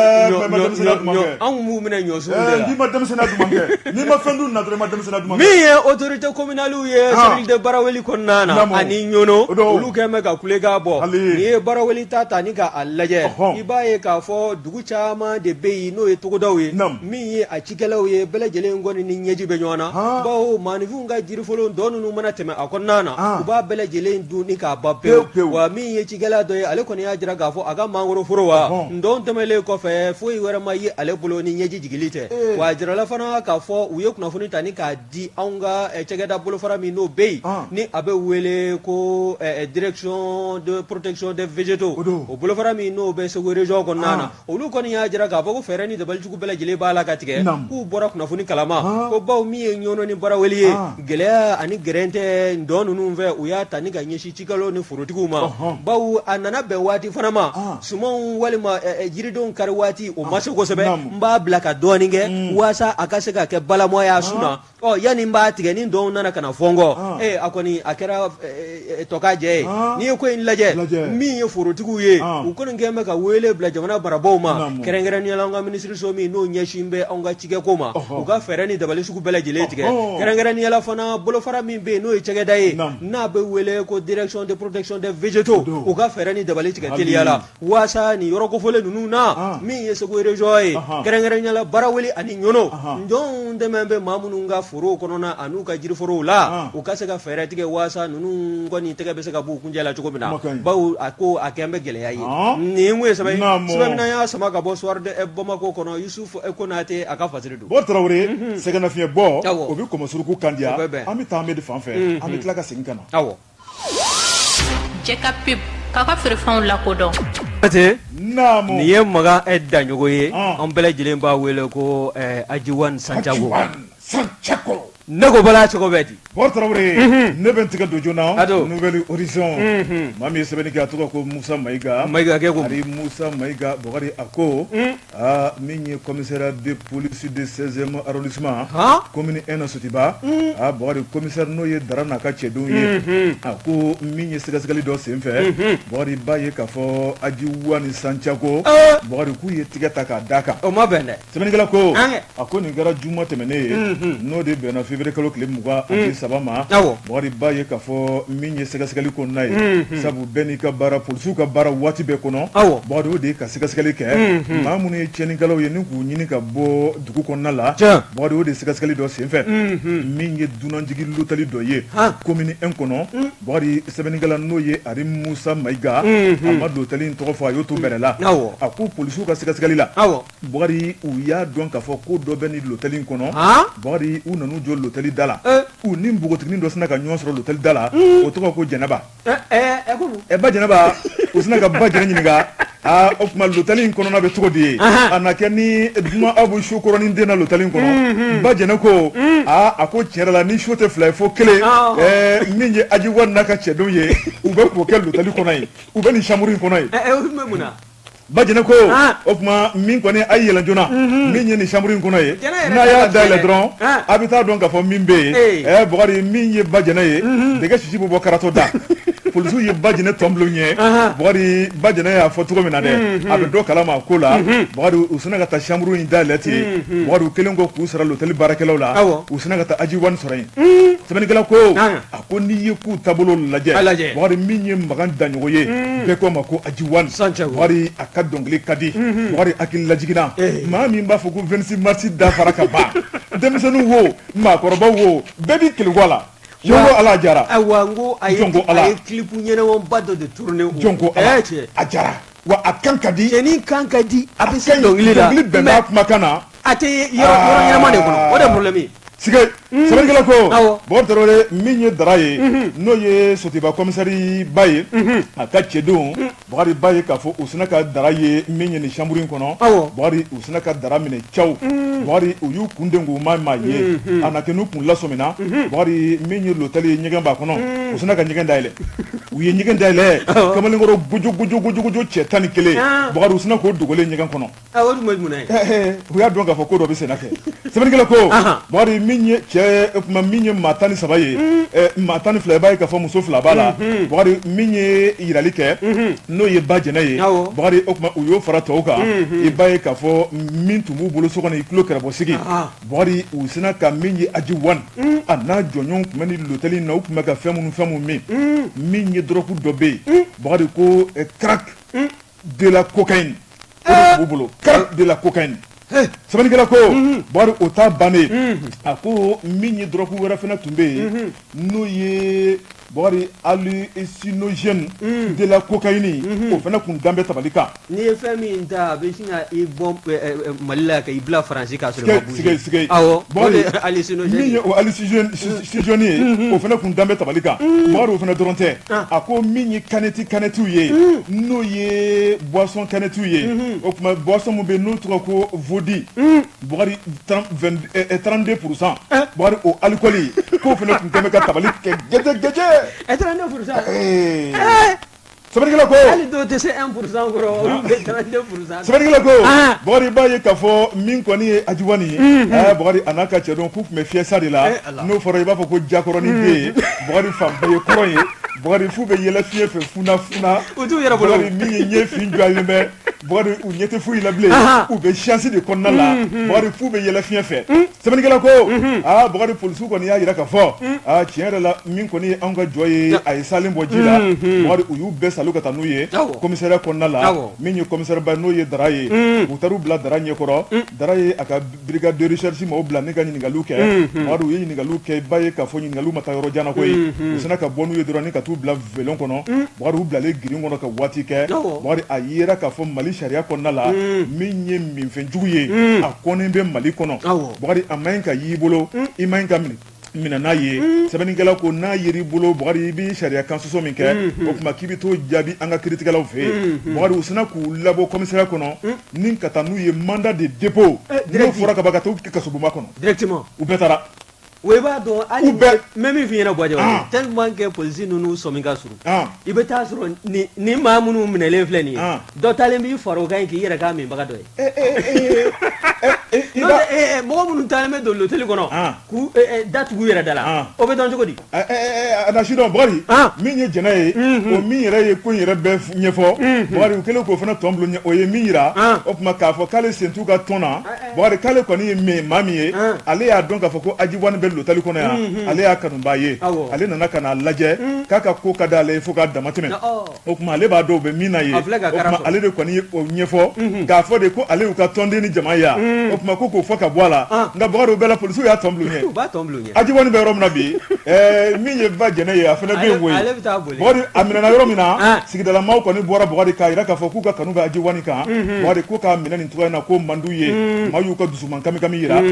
anw b'u minɛ ɲɔsun de la n'i ma denmisɛnninya duman kɛ n'i ma fɛn dun na dɔrɔn i ma denmisɛnninya duman kɛ min ye autorité communale ye cercle de Baraweli kɔnɔna na ani Ɲɔnɔ olu kɛlen bɛ ka kulekan bɔ n'i ye Baraweli ta ta ni k'a lajɛ i b'a ye k'a fɔ dugu caman de bɛ yen n'o ye togodaw ye min ye a cikɛlaw ye bɛɛ lajɛlen kɔni ni ɲɛji bɛ ɲɔgɔn na bawo maaninfinw ka jiriforo ntɔn ninnu mana tɛmɛ a kɔnɔna na u b'a bɛɛ lajɛlen dun ni k'a ban pewu pewu wa min ye cikɛla dɔ ye ale kɔni y'a jira k'a fɔ a ka mangoro foro wa ntɔn tɛmɛlen kɔfɛ foyi wɛrɛ ma ye ale bolo ni ɲɛji jigili tɛ wa a jirala fana k'a fɔ u ye kunnafoni ta ni k'a di anw ka cakɛda bolofara min n'o bɛ yen ni a bɛ wele ko direction de protection des végétaux o bolofara min n'o bɛ Segu région kɔnɔna na olu kɔni y'a jira k'a fɔ ko fɛɛrɛ ni dabalijugu bɛɛ lajɛlen b'a la ka tigɛ k'u bɔra kunnafoni kalama ko bawo min ye Ɲɔnɔ ni Baraweli ye gɛlɛya ani gɛrɛntɛ ntɔn ninnu fɛ u y'a ta ani ka ɲɛsin cikɛlaw ni forotigiw ma bawo a nana bɛn waati fana ma sumanw walima jiridenw kari waati o ma se kosɛbɛ n b'a bila ka dɔɔnin kɛ waasa a ka se ka kɛ balamɔ ye a sun na ɔ yanni n b'a tigɛ ni ntɔnw nana ka na fɔ n kɔ ee a kɔni a kɛra tɔkajɛ ye n'i ye ko in lajɛ min ye forotigiw ye u kɔni kɛlen bɛ ka wele bila jamana marabaaw ma kɛrɛnkɛrɛnnenya la an ka minisiriso min n'o ɲɛsin bɛ anw ka cikɛko ma u ka fɛɛrɛ ni dabali sugu bɛɛ lajɛlen tigɛ kɛrɛnkɛrɛnnenya la fana bolofara min bɛ yen n'o ye cakɛda ye n'a bɛ wele ko direction de protection des végétaux u ka fɛɛrɛ ni dabali tigɛ teliya la waasa nin yɔrɔ kofɔlen ninnu na min ye Segu région ye kɛrɛnkɛrɛnnenya la Baraweli ani Ɲɔnɔ ntɔnw dɛmɛ bɛ maa minnu ka forow kɔnɔna an'u ka jiriforow la u ka se ka fɛɛrɛ tigɛ waasa ninnu kɔni tɛgɛ bɛ se ka b'u kunjɛ la cogo min na bawo a ko a kɛlen bɛ gɛlɛya ye nin ye sɛbɛn sɛbɛn min y'a sama ka bɔ Soir de Bamako kɔnɔ Yusufu Konate a ka fasiri don Bɔ Tarawele sɛgɛnnafiɲɛ bɔ o bɛ kɔmɔsuruku kan diya an bɛ taa Amedi fan fɛ an bɛ tila ka segin ka na Cɛ ka pub k'a ka feerefɛnw lakodɔn nin ye Makan Daɲɔgɔ ye an bɛɛ lajɛlen b'a wele ko Ajiwan Sancago ne ko bala cogo bɛ di Bɔ Tarawele ne bɛ n tigɛ don joona Nouvel Horizon maa min ye sɛbɛnni kɛ a tɔgɔ ko Musa Mayiga Mayiga kɛ ko Musa Mayiga Bukari a ko Aa min ye commissariat de police de 16e arrondissement commune 1 na Sotiba aa Bukari commissaire n'o ye Dara n'a ka cɛdenw ye a ko min ye sɛgɛsɛgɛli dɔ senfɛ Bukari b'a ye k'a fɔ Ajiwani Sancago Bukari k'u ye tigɛ ta k'a d'a kan o ma bɛn dɛ sɛbɛnnikɛla ko a ko nin kɛra juma tɛmɛnen ye n'o de bɛnna février kalo tile 23 ma Bukari b'a ye k'a fɔ min ye sɛgɛsɛgɛli kɔnɔna ye sabu bɛɛ n'i ka baara polisiw ka baara waati bɛɛ kɔnɔ Bukari o de ye ka sɛgɛsɛgɛli kɛ maa minnu ye tiɲɛnikɛlaw ye ni k'u ɲini ka bɔ dugu kɔnɔna la Bukari o de sɛgɛsɛgɛli dɔ senfɛ min ye dunanjigi lotɛli dɔ ye commune 1 kɔnɔ Bukari sɛbɛnnikɛla n'o ye Ari Musa Mayiga a ma lotɛli in tɔgɔ fɔ a y'o to bɛrɛ la a ko polisiw ka sɛgɛsɛgɛli la Bukari u y'a dɔn k'a fɔ ko dɔ bɛ nin lotɛli in kɔnɔ Bukari u nan'u jɔ lotɛli da la u ni npogotiginin dɔ sinna ka ɲɔgɔn sɔrɔ lotɛli da la o tɔgɔ ko Jɛnɛba ɛ ba Jɛnɛba u sinna ka ba Jɛnɛ ɲininka aa o tuma lotɛli in kɔnɔna bɛ cogo di ye a na kɛ ni dunan aw bɛ su kɔrɔnin den na lotɛli in kɔnɔ ba Jɛnɛ ko aa a ko tiɲɛ yɛrɛ la ni su tɛ fila ye fo kelen min ye Ajiwani n'a ka cɛdenw ye u bɛ k'o kɛ lotɛli kɔnɔ yen u bɛ nin chambre in kɔnɔ yen Ba Jɛnɛ ko o tuma min kɔni a ye yɛlɛn joona min ye nin chambre in kɔnɔ ye n'a y'a dayɛlɛ dɔrɔn a bɛ taa dɔn k'a fɔ min bɛ yen ɛ Bukari min ye ba Jɛnɛ ye dɛgɛ sisi bɛ bɔ karatɔ da polisiw ye ba Jɛnɛ tɔn bila u ɲɛ Bukari ba Jɛnɛ y'a fɔ cogo min na dɛ a bɛ dɔ kalama a ko la Bukari u sinna ka taa chambre in dayɛlɛ ten Bukari u kɛlen kɔ k'u sara lotɛli baarakɛlaw la u sinna ka taa Ajiwani sɔrɔ yen sɛbɛnnikɛla ko a ko n'i ye k'u taabolo lajɛ Bukari min ye Makan Daɲɔgɔ ye bɛɛ ko a ma ko Ajiwani Bukari a ka dɔnkili ka di Bukari hakili lajiginna maa min b'a fɔ ko 26 mars dafara ka ban denmisɛnninw wo maakɔrɔbaw wo bɛɛ b'i kelen a la jɔn ko ala jara ayiwa n ko a ye a ye clip ɲɛnamaba dɔ de tourner jɔn ko ala a jara wa a kan ka di cɛnin kan ka di a bɛ se dɔnkili la dɔnkili bɛn b'a kumakan na a tɛ yɔrɔ ɲɛnama de kɔnɔ o de problème ye Sige sɛbɛnnikɛla ko Bukari Tarawele min ye Dara ye n'o ye Sotiba commissariat ba ye a ka cɛdenw Bukari b'a ye k'a fɔ u sinna ka Dara ye min ye nin chambre in kɔnɔ Bukari u sinna ka Dara minɛ caw Bukari u y'u kun den k'u ma maa ye a na kɛ n'u kun lasɔmina Bukari min ye lotɛli ye ɲɛgɛn b'a kɔnɔ u sinna ka ɲɛgɛn dayɛlɛ u ye ɲɛgɛn dayɛlɛ kamalenkɔrɔ gojogojogojo cɛ 11 Bukari u sinna k'o dogolen ɲɛgɛn kɔnɔ U y'a dɔn k'a fɔ ko dɔ bɛ senna kɛ sɛbɛnnikɛla ko Bukari min ye cɛ o tuma min ye maa 13 ye maa 12 i b'a ye k'a fɔ muso 2 b'a la Bukari min ye yirali kɛ n'o ye ba Jɛnɛ ye Bukari o tuma u y'o fara tɔw kan i b'a ye k'a fɔ min tun b'u bolo so kɔnɔ i tulo kɛrɛbɔsigi Bukari u sinna ka min ye Ajiwani a n'a jɔɲɔgɔnw tun bɛ nin lotɛli in na u tun bɛ ka fɛn minnu min min ye dɔrɔgu dɔ bɛ yen Bukari ko crack de la cocaïne o de b'u bolo crack de la cocaïne sɛbɛnnikɛla ko Bukari o ta bannen a ko min ye dɔrɔgu wɛrɛ fana tun bɛ yen n'o ye Bukari hallucinogène de la cocaïne o fana tun dan bɛ tabali kan n'i ye fɛn min ta a bɛ sin ka i bɔ Mali la ka i bila Faransi k'a sɔrɔ i ma bouger sige awɔ hallucinogène min ye o hallucinogène ye o fana tun dan bɛ tabali kan Bukari o fana dɔrɔn tɛ a ko min ye canette ye n'o ye boisson canette ye o tuma boisson min bɛ yen n'o tɔgɔ ko vodka Bukari 32% Bukari o alikɔli k'o fana tun kɛlen bɛ ka tabali kɛ gɛjɛ gɛjɛ 32%, ee sɛbɛnnikɛla ko hali dɔw tɛ se 1% kɔrɔ olu bɛ 32% sɛbɛnnikɛla ko Bukari i b'a ye k'a fɔ min kɔni ye Ajiwani ye ɛɛ Bukari a n'a ka cɛdenw k'u tun bɛ fiyɛsa de la n'o fɔra i b'a fɔ ko jakɔrɔnin den ye Bukari fan bɛɛ ye kɔrɔn ye Bukari f'u bɛ yɛlɛ fiɲɛ fɛ funa funa u t'u yɛrɛ bolo Bukari min ye ɲɛ fin jɔlen bɛ Bukari u ɲɛ tɛ foyi la bilen u bɛ siyansi de kɔnɔna la Bukari f'u bɛ yɛlɛ fiɲɛ fɛ sɛbɛnnikɛla ko aa Bukari polisiw kɔni y'a jira k'a fɔ aa tiɲɛ yɛrɛ la min kɔni ye anw ka jɔ ye a ye salen bɔ ji la Bukari u y'u bɛɛ salu ka taa n'u ye commissariat kɔnɔna la min ye commissaire ba n'o ye Dara ye u taar'u bila Dara ɲɛkɔrɔ Dara ye a ka brigade de recherche maaw bila ni ka ɲininkaliw kɛ Bukari u ye ɲininkaliw kɛ i b'a ye k'a fɔ ɲininkaliw ma taa yɔrɔ jan na koyi u sinna ka bɔ n'u ye dɔrɔn ni ka t'u bila volant kɔnɔ Bukari u bilalen girin kɔnɔ ka waati kɛ Bukari a yera k'a fɔ Mali sariya kɔnɔna la min ye minfɛnjugu ye a kɔnnen bɛ Mali kɔnɔ Bukari a man ɲi ka y'i bolo i man ɲi ka minɛ n'a ye sɛbɛnnikɛla ko n'a yer'i bolo Bukari i bɛ sariya kan sɔsɔ min kɛ o tuma k'i bɛ t'o jaabi an ka kiiritigɛlaw fɛ yen Bukari u sinna k'u labɔ commissariat kɔnɔ ni ka taa n'u ye mandat de dépôt n'o fɔra ka ban ka t'u kɛ kasobonba kɔnɔ directement u bɛɛ taara wa i b'a dɔn hali n bɛ min f'i ɲɛna Buwa tellement que polisi ninnu sɔmi ka surun i bɛ taa sɔrɔ ni maa minnu minɛlen filɛ nin ye dɔ taalen b'i fara o kan k'i yɛrɛ k'a minbaga dɔ ye mɔgɔ minnu taalen bɛ don loteli kɔnɔ k'u da tugu yɛrɛ da la o bɛ dɔn cogo di a na sidɔn Bukari min ye Jɛnɛ ye o min yɛrɛ ye ko in yɛrɛ bɛɛ ɲɛfɔ Bukari u kɛlen k'o fana tɔn bulon o ye min jira o tuma k'a fɔ k'ale sen t'u ka tɔn na Bukari k'ale kɔni ye maa min ye ale y'a dɔn k'a fɔ ko Ajiwani bɛ lotali kɔnɔ yan ale y'a kanubaa ye ale nana ka n'a lajɛ k'a ka ko ka d'ale ye fo k'a damatɛmɛ o tuma ale b'a dɔn u bɛ min na yen o tuma ale de kɔni ye o ɲɛfɔ k'a fɔ de ko ale y'u ka tɔnden ni jama ye yan o tuma ko k'o fɔ ka bɔ a la nka Bukari o bɛɛ la polisiw y'a tɔn bulon ɲɛ Ajiwani bɛ yɔrɔ min na bi min ye ba Jɛnɛ ye a fana bɛ yen koyi Bukari a minɛna yɔrɔ min na sigidalamaw kɔni bɔra Bukari k'a jira k'a fɔ k'u ka kanu bɛ Ajiwani kan Bukari ko k'a minɛ nin cogoya in na k'o man d'u ye maa y'u ka dusuman kamikami jira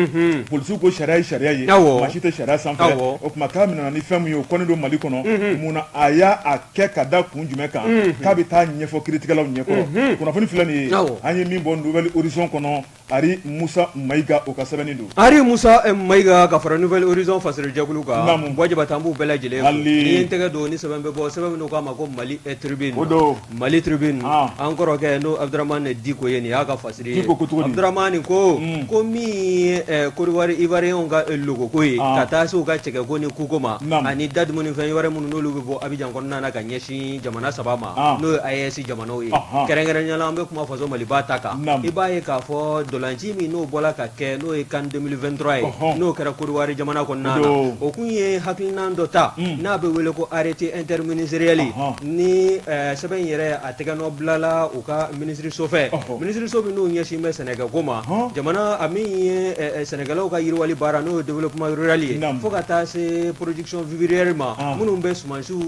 polisiw ko sariya ye sariya ye maa si tɛ sariya sanfɛ o tuma k'a minɛna ni fɛn min ye o kɔnnen don Mali kɔnɔ mun na a y'a kɛ ka da kun jumɛn kan k'a bɛ taa ɲɛfɔ kiiritigɛlaw ɲɛkɔrɔ kunnafoni filɛ nin ye an ye min bɔ Nouvel Horizon kɔnɔ Ari Musa Mayiga o ka sɛbɛnni don Ari Musa Mayiga ka fara Nouvel Horizon fasiri jɛkulu kan Buwa Jabate an b'u bɛɛ lajɛlen fo n'i ye n tɛgɛ don ni sɛbɛn bɛ bɔ sɛbɛn min n'u k'a ma ko Mali Tribune o don Mali Tribune an kɔrɔkɛ n'o Abudramani Diko ye nin y'a ka fasiri ye Diko ko cogo di Abudramani ko ko min ye Côte d'Ivoire Ivoirienw ka logoko ye ka taa se u ka cɛkɛko ni kuko ma ani da dumunifɛn wɛrɛ minnu n'olu bɛ bɔ Abijan kɔnɔna na ka ɲɛsin jamana saba ma n'o ye AES jamanaw ye kɛrɛnkɛrɛnnenya la an bɛ kuma faso Maliba ta kan i b'a ye k'a fɔ ntolanci min n'o bɔra ka kɛ n'o ye CAN 2023 ye n'o kɛra Côte d'Ivoire jamana kɔnɔna na o kun ye hakilina dɔ ta n'a bɛ wele ko arrêté interministériel ni sɛbɛn in yɛrɛ a tɛgɛnɔ bilala u ka minisiriso fɛ minisiriso min n'o ɲɛsin bɛ sɛnɛkɛko ma jamana a min ye sɛnɛkɛlaw ka yiriwali baara n'o ye développement rural ye fo ka taa se production vivrière ma minnu bɛ sumansiw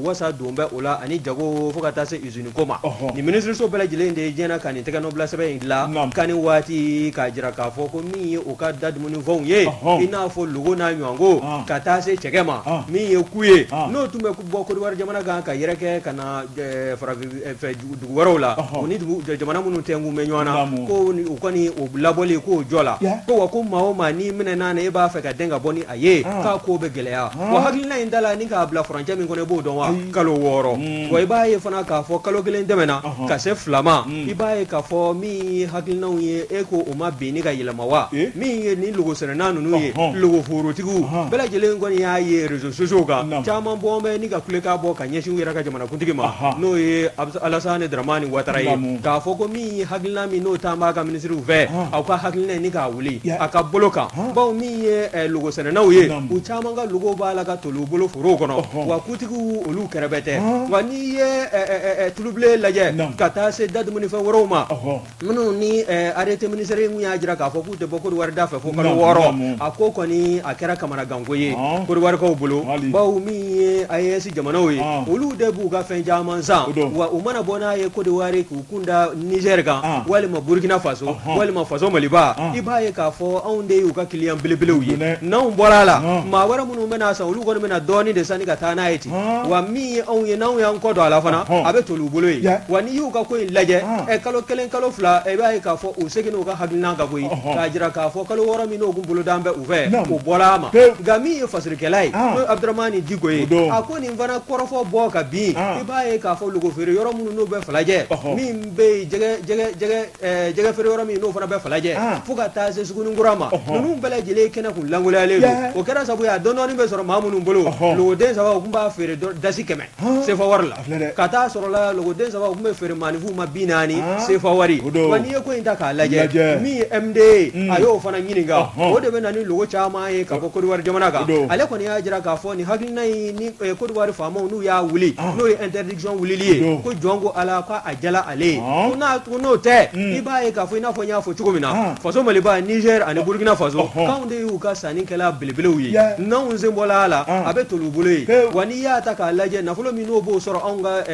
wasa don bɛ o la ani jago fo ka taa se usine ko ma nin minisiriso bɛɛ lajɛlen de jɛnna ka nin tɛgɛnɔbila sɛbɛn in dilan CAN waati k'a jira k'a fɔ ko min ye u ka da dumunifɛnw ye i n'a fɔ logo n'a ɲɔgɔnko ka taa se cɛkɛ ma min ye ku ye n'o tun bɛ bɔ Côte d'Ivoire jamana kan ka yɛrɛkɛ ka na farafin fɛ dugu wɛrɛw la u ni jamana minnu tɛnkun bɛ ɲɔgɔn na ko u kɔni o labɔli k'o jɔ la ko wa ko maa o maa n'i minɛna na e b'a fɛ ka den ka bɔ ni a ye k'a ko bɛ gɛlɛya wa hakilina in da la ni k'a bila furancɛ min kɔnɔ i b'o dɔn wa kalo 6 wa i b'a ye fana k'a fɔ kalo 1 tɛmɛna ka se 2 ma i b'a ye k'a fɔ min ye hakilinaw ye e ko o ma bin ni ka yɛlɛma wa min ye ni logosɛnɛna ninnu ye logoforotigiw bɛɛ lajɛlen kɔni y'a ye réseaux sociaux kan caman bɔ bɛ ni ka kulekan bɔ ka ɲɛsin u yɛrɛ ka jamanakuntigi ma n'o ye Alasani Daramani Watara ye k'a fɔ ko min ye hakilina min n'o taa b'a ka minisiriw fɛ aw ka hakilina ni k'a wuli a ka bolo kan bawo min ye logosɛnɛnaw ye u caman ka logo b'a la ka toli u bolo forow kɔnɔ wa kutigiw olu kɛrɛfɛ tɛ wa n'i ye tulubilen lajɛ ka taa se da dumunifɛn wɛrɛw ma minnu ni arrêté ministériel in y'a jira k'a fɔ k'u tɛ bɔ Côte d'Ivoire da fɛ fo kalo 6 a ko kɔni a kɛra kamanaganko ye Côte d'Ivoirekaw bolo bawo min ye AES jamanaw ye olu de b'u ka fɛn caman san wa u mana bɔ n'a ye Côte d'Ivoire k'u kun da Niger kan walima Burkina Faso walima faso Maliba i b'a ye k'a fɔ anw de y'u ka client belebelew ye n'anw bɔra a la maa wɛrɛ minnu bɛna san olu kɔni bɛna dɔɔnin de san ka taa n'a ye ten wa min ye anw ye n'anw y'an kɔ don a la fana a bɛ toli u bolo yen wa n'i y'u ka ko in lajɛ kalo 1 kalo 2 i b'a ye k'a fɔ u seginna u ka ka hakilina kan koyi k'a jira k'a fɔ kalo 6 min n'o kun bolodan bɛ u fɛ o bɔra a ma nka min ye fasirikɛla ye n'o ye Abudramani Diko ye a ko nin fana kɔrɔfɔ bɔ ka bin i b'a ye k'a fɔ logo feere yɔrɔ minnu n'o bɛ Falajɛ min bɛ yen jɛgɛ feere yɔrɔ min n'o fana bɛ Falajɛ fo ka taa se Suguninkura ma ninnu bɛɛ lajɛlen kɛnɛ kun lankoloyalen don o kɛra sabu ye a dɔɔnin bɛ sɔrɔ maa minnu bolo logoden 3 u tun b'a feere dasi 100 sefa wari la ka taa sɔrɔ la logoden 3 u tun bɛ feere maaninfinw ma 40 sefa wari wa n'i ye ko in ta k'a lajɛ min ye MD ye a y'o fana ɲininka o de bɛ na ni logo caman ye ka bɔ Kodiwari jamana kan ale kɔni y'a jira k'a fɔ nin hakilina in ni Kodiwari faamaw n'u y'a wuli n'o ye interdiction wulili ye ko jɔn ko Ala ko a jala ale ye ko n'o tɛ i b'a ye k'a fɔ i n'a fɔ n y'a fɔ cogo min na faso Maliba Niger ani Burkina Faso k'anw de y'u ka sannikɛla belebelew ye n'anw sen bɔla a la a bɛ toli u bolo ye wa n'i y'a ta k'a lajɛ nafolo min n'o b'o sɔrɔ anw ka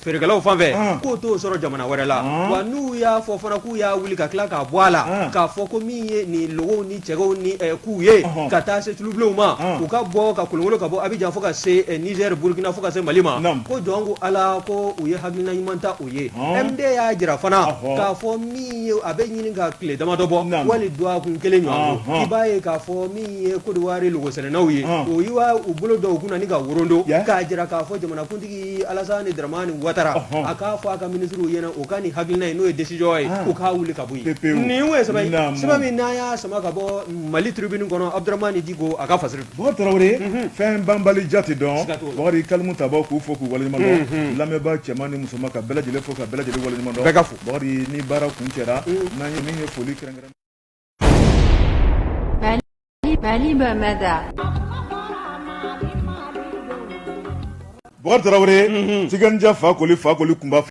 feerekɛlaw fan fɛ k'o t'o sɔrɔ jamana wɛrɛ la wa n'u y'a fɔ fana k'u y'a wuli ka tila k'a bɔ a la k'a fɔ ko min ye nin logow ni cɛw ni k'u ye ka taa se tulubilenw ma u ka bɔ ka kolonkolon ka bɔ Abijan fo ka se Niger Burkina fo ka se Mali ma ko jɔn ko Ala ko u ye hakilina ɲuman ta o ye MD y'a jira fana k'a fɔ min ye a bɛ ɲini ka tile damadɔ bɔ wali dɔgɔkun kelen ɲɔgɔn i b'a ye k'a fɔ min ye Kodiwari logosɛnɛnaw ye o y'u bolo da u kunna ni ka worondo k'a jira k'a fɔ jamanakuntigi Alasani Daramani Watara a k'a fɔ a ka minisiriw ɲɛna u ka nin hakilina ye n'o ye décision ye u k'a wuli ka bɔ yen nin ye sɛbɛn min n'an y'a sama ka bɔ Mali Tribune kɔnɔ Abudramani Diko a ka fasiri Bukari Tarawele fɛn banbali jate dɔn Bakari kalimu tabaw k'u fo k'u waleɲuman dɔn lamɛnbaa cɛman ni musoman ka bɛɛ lajɛlen fo ka bɛɛ lajɛlen waleɲuman dɔn bɛɛ ka fo Bakari ni baara kuncɛra n'an ye min ye foli kɛrɛnkɛrɛn Mali Bamada. Bukari Tarawele Tiganija Fakoli Fakoli kunba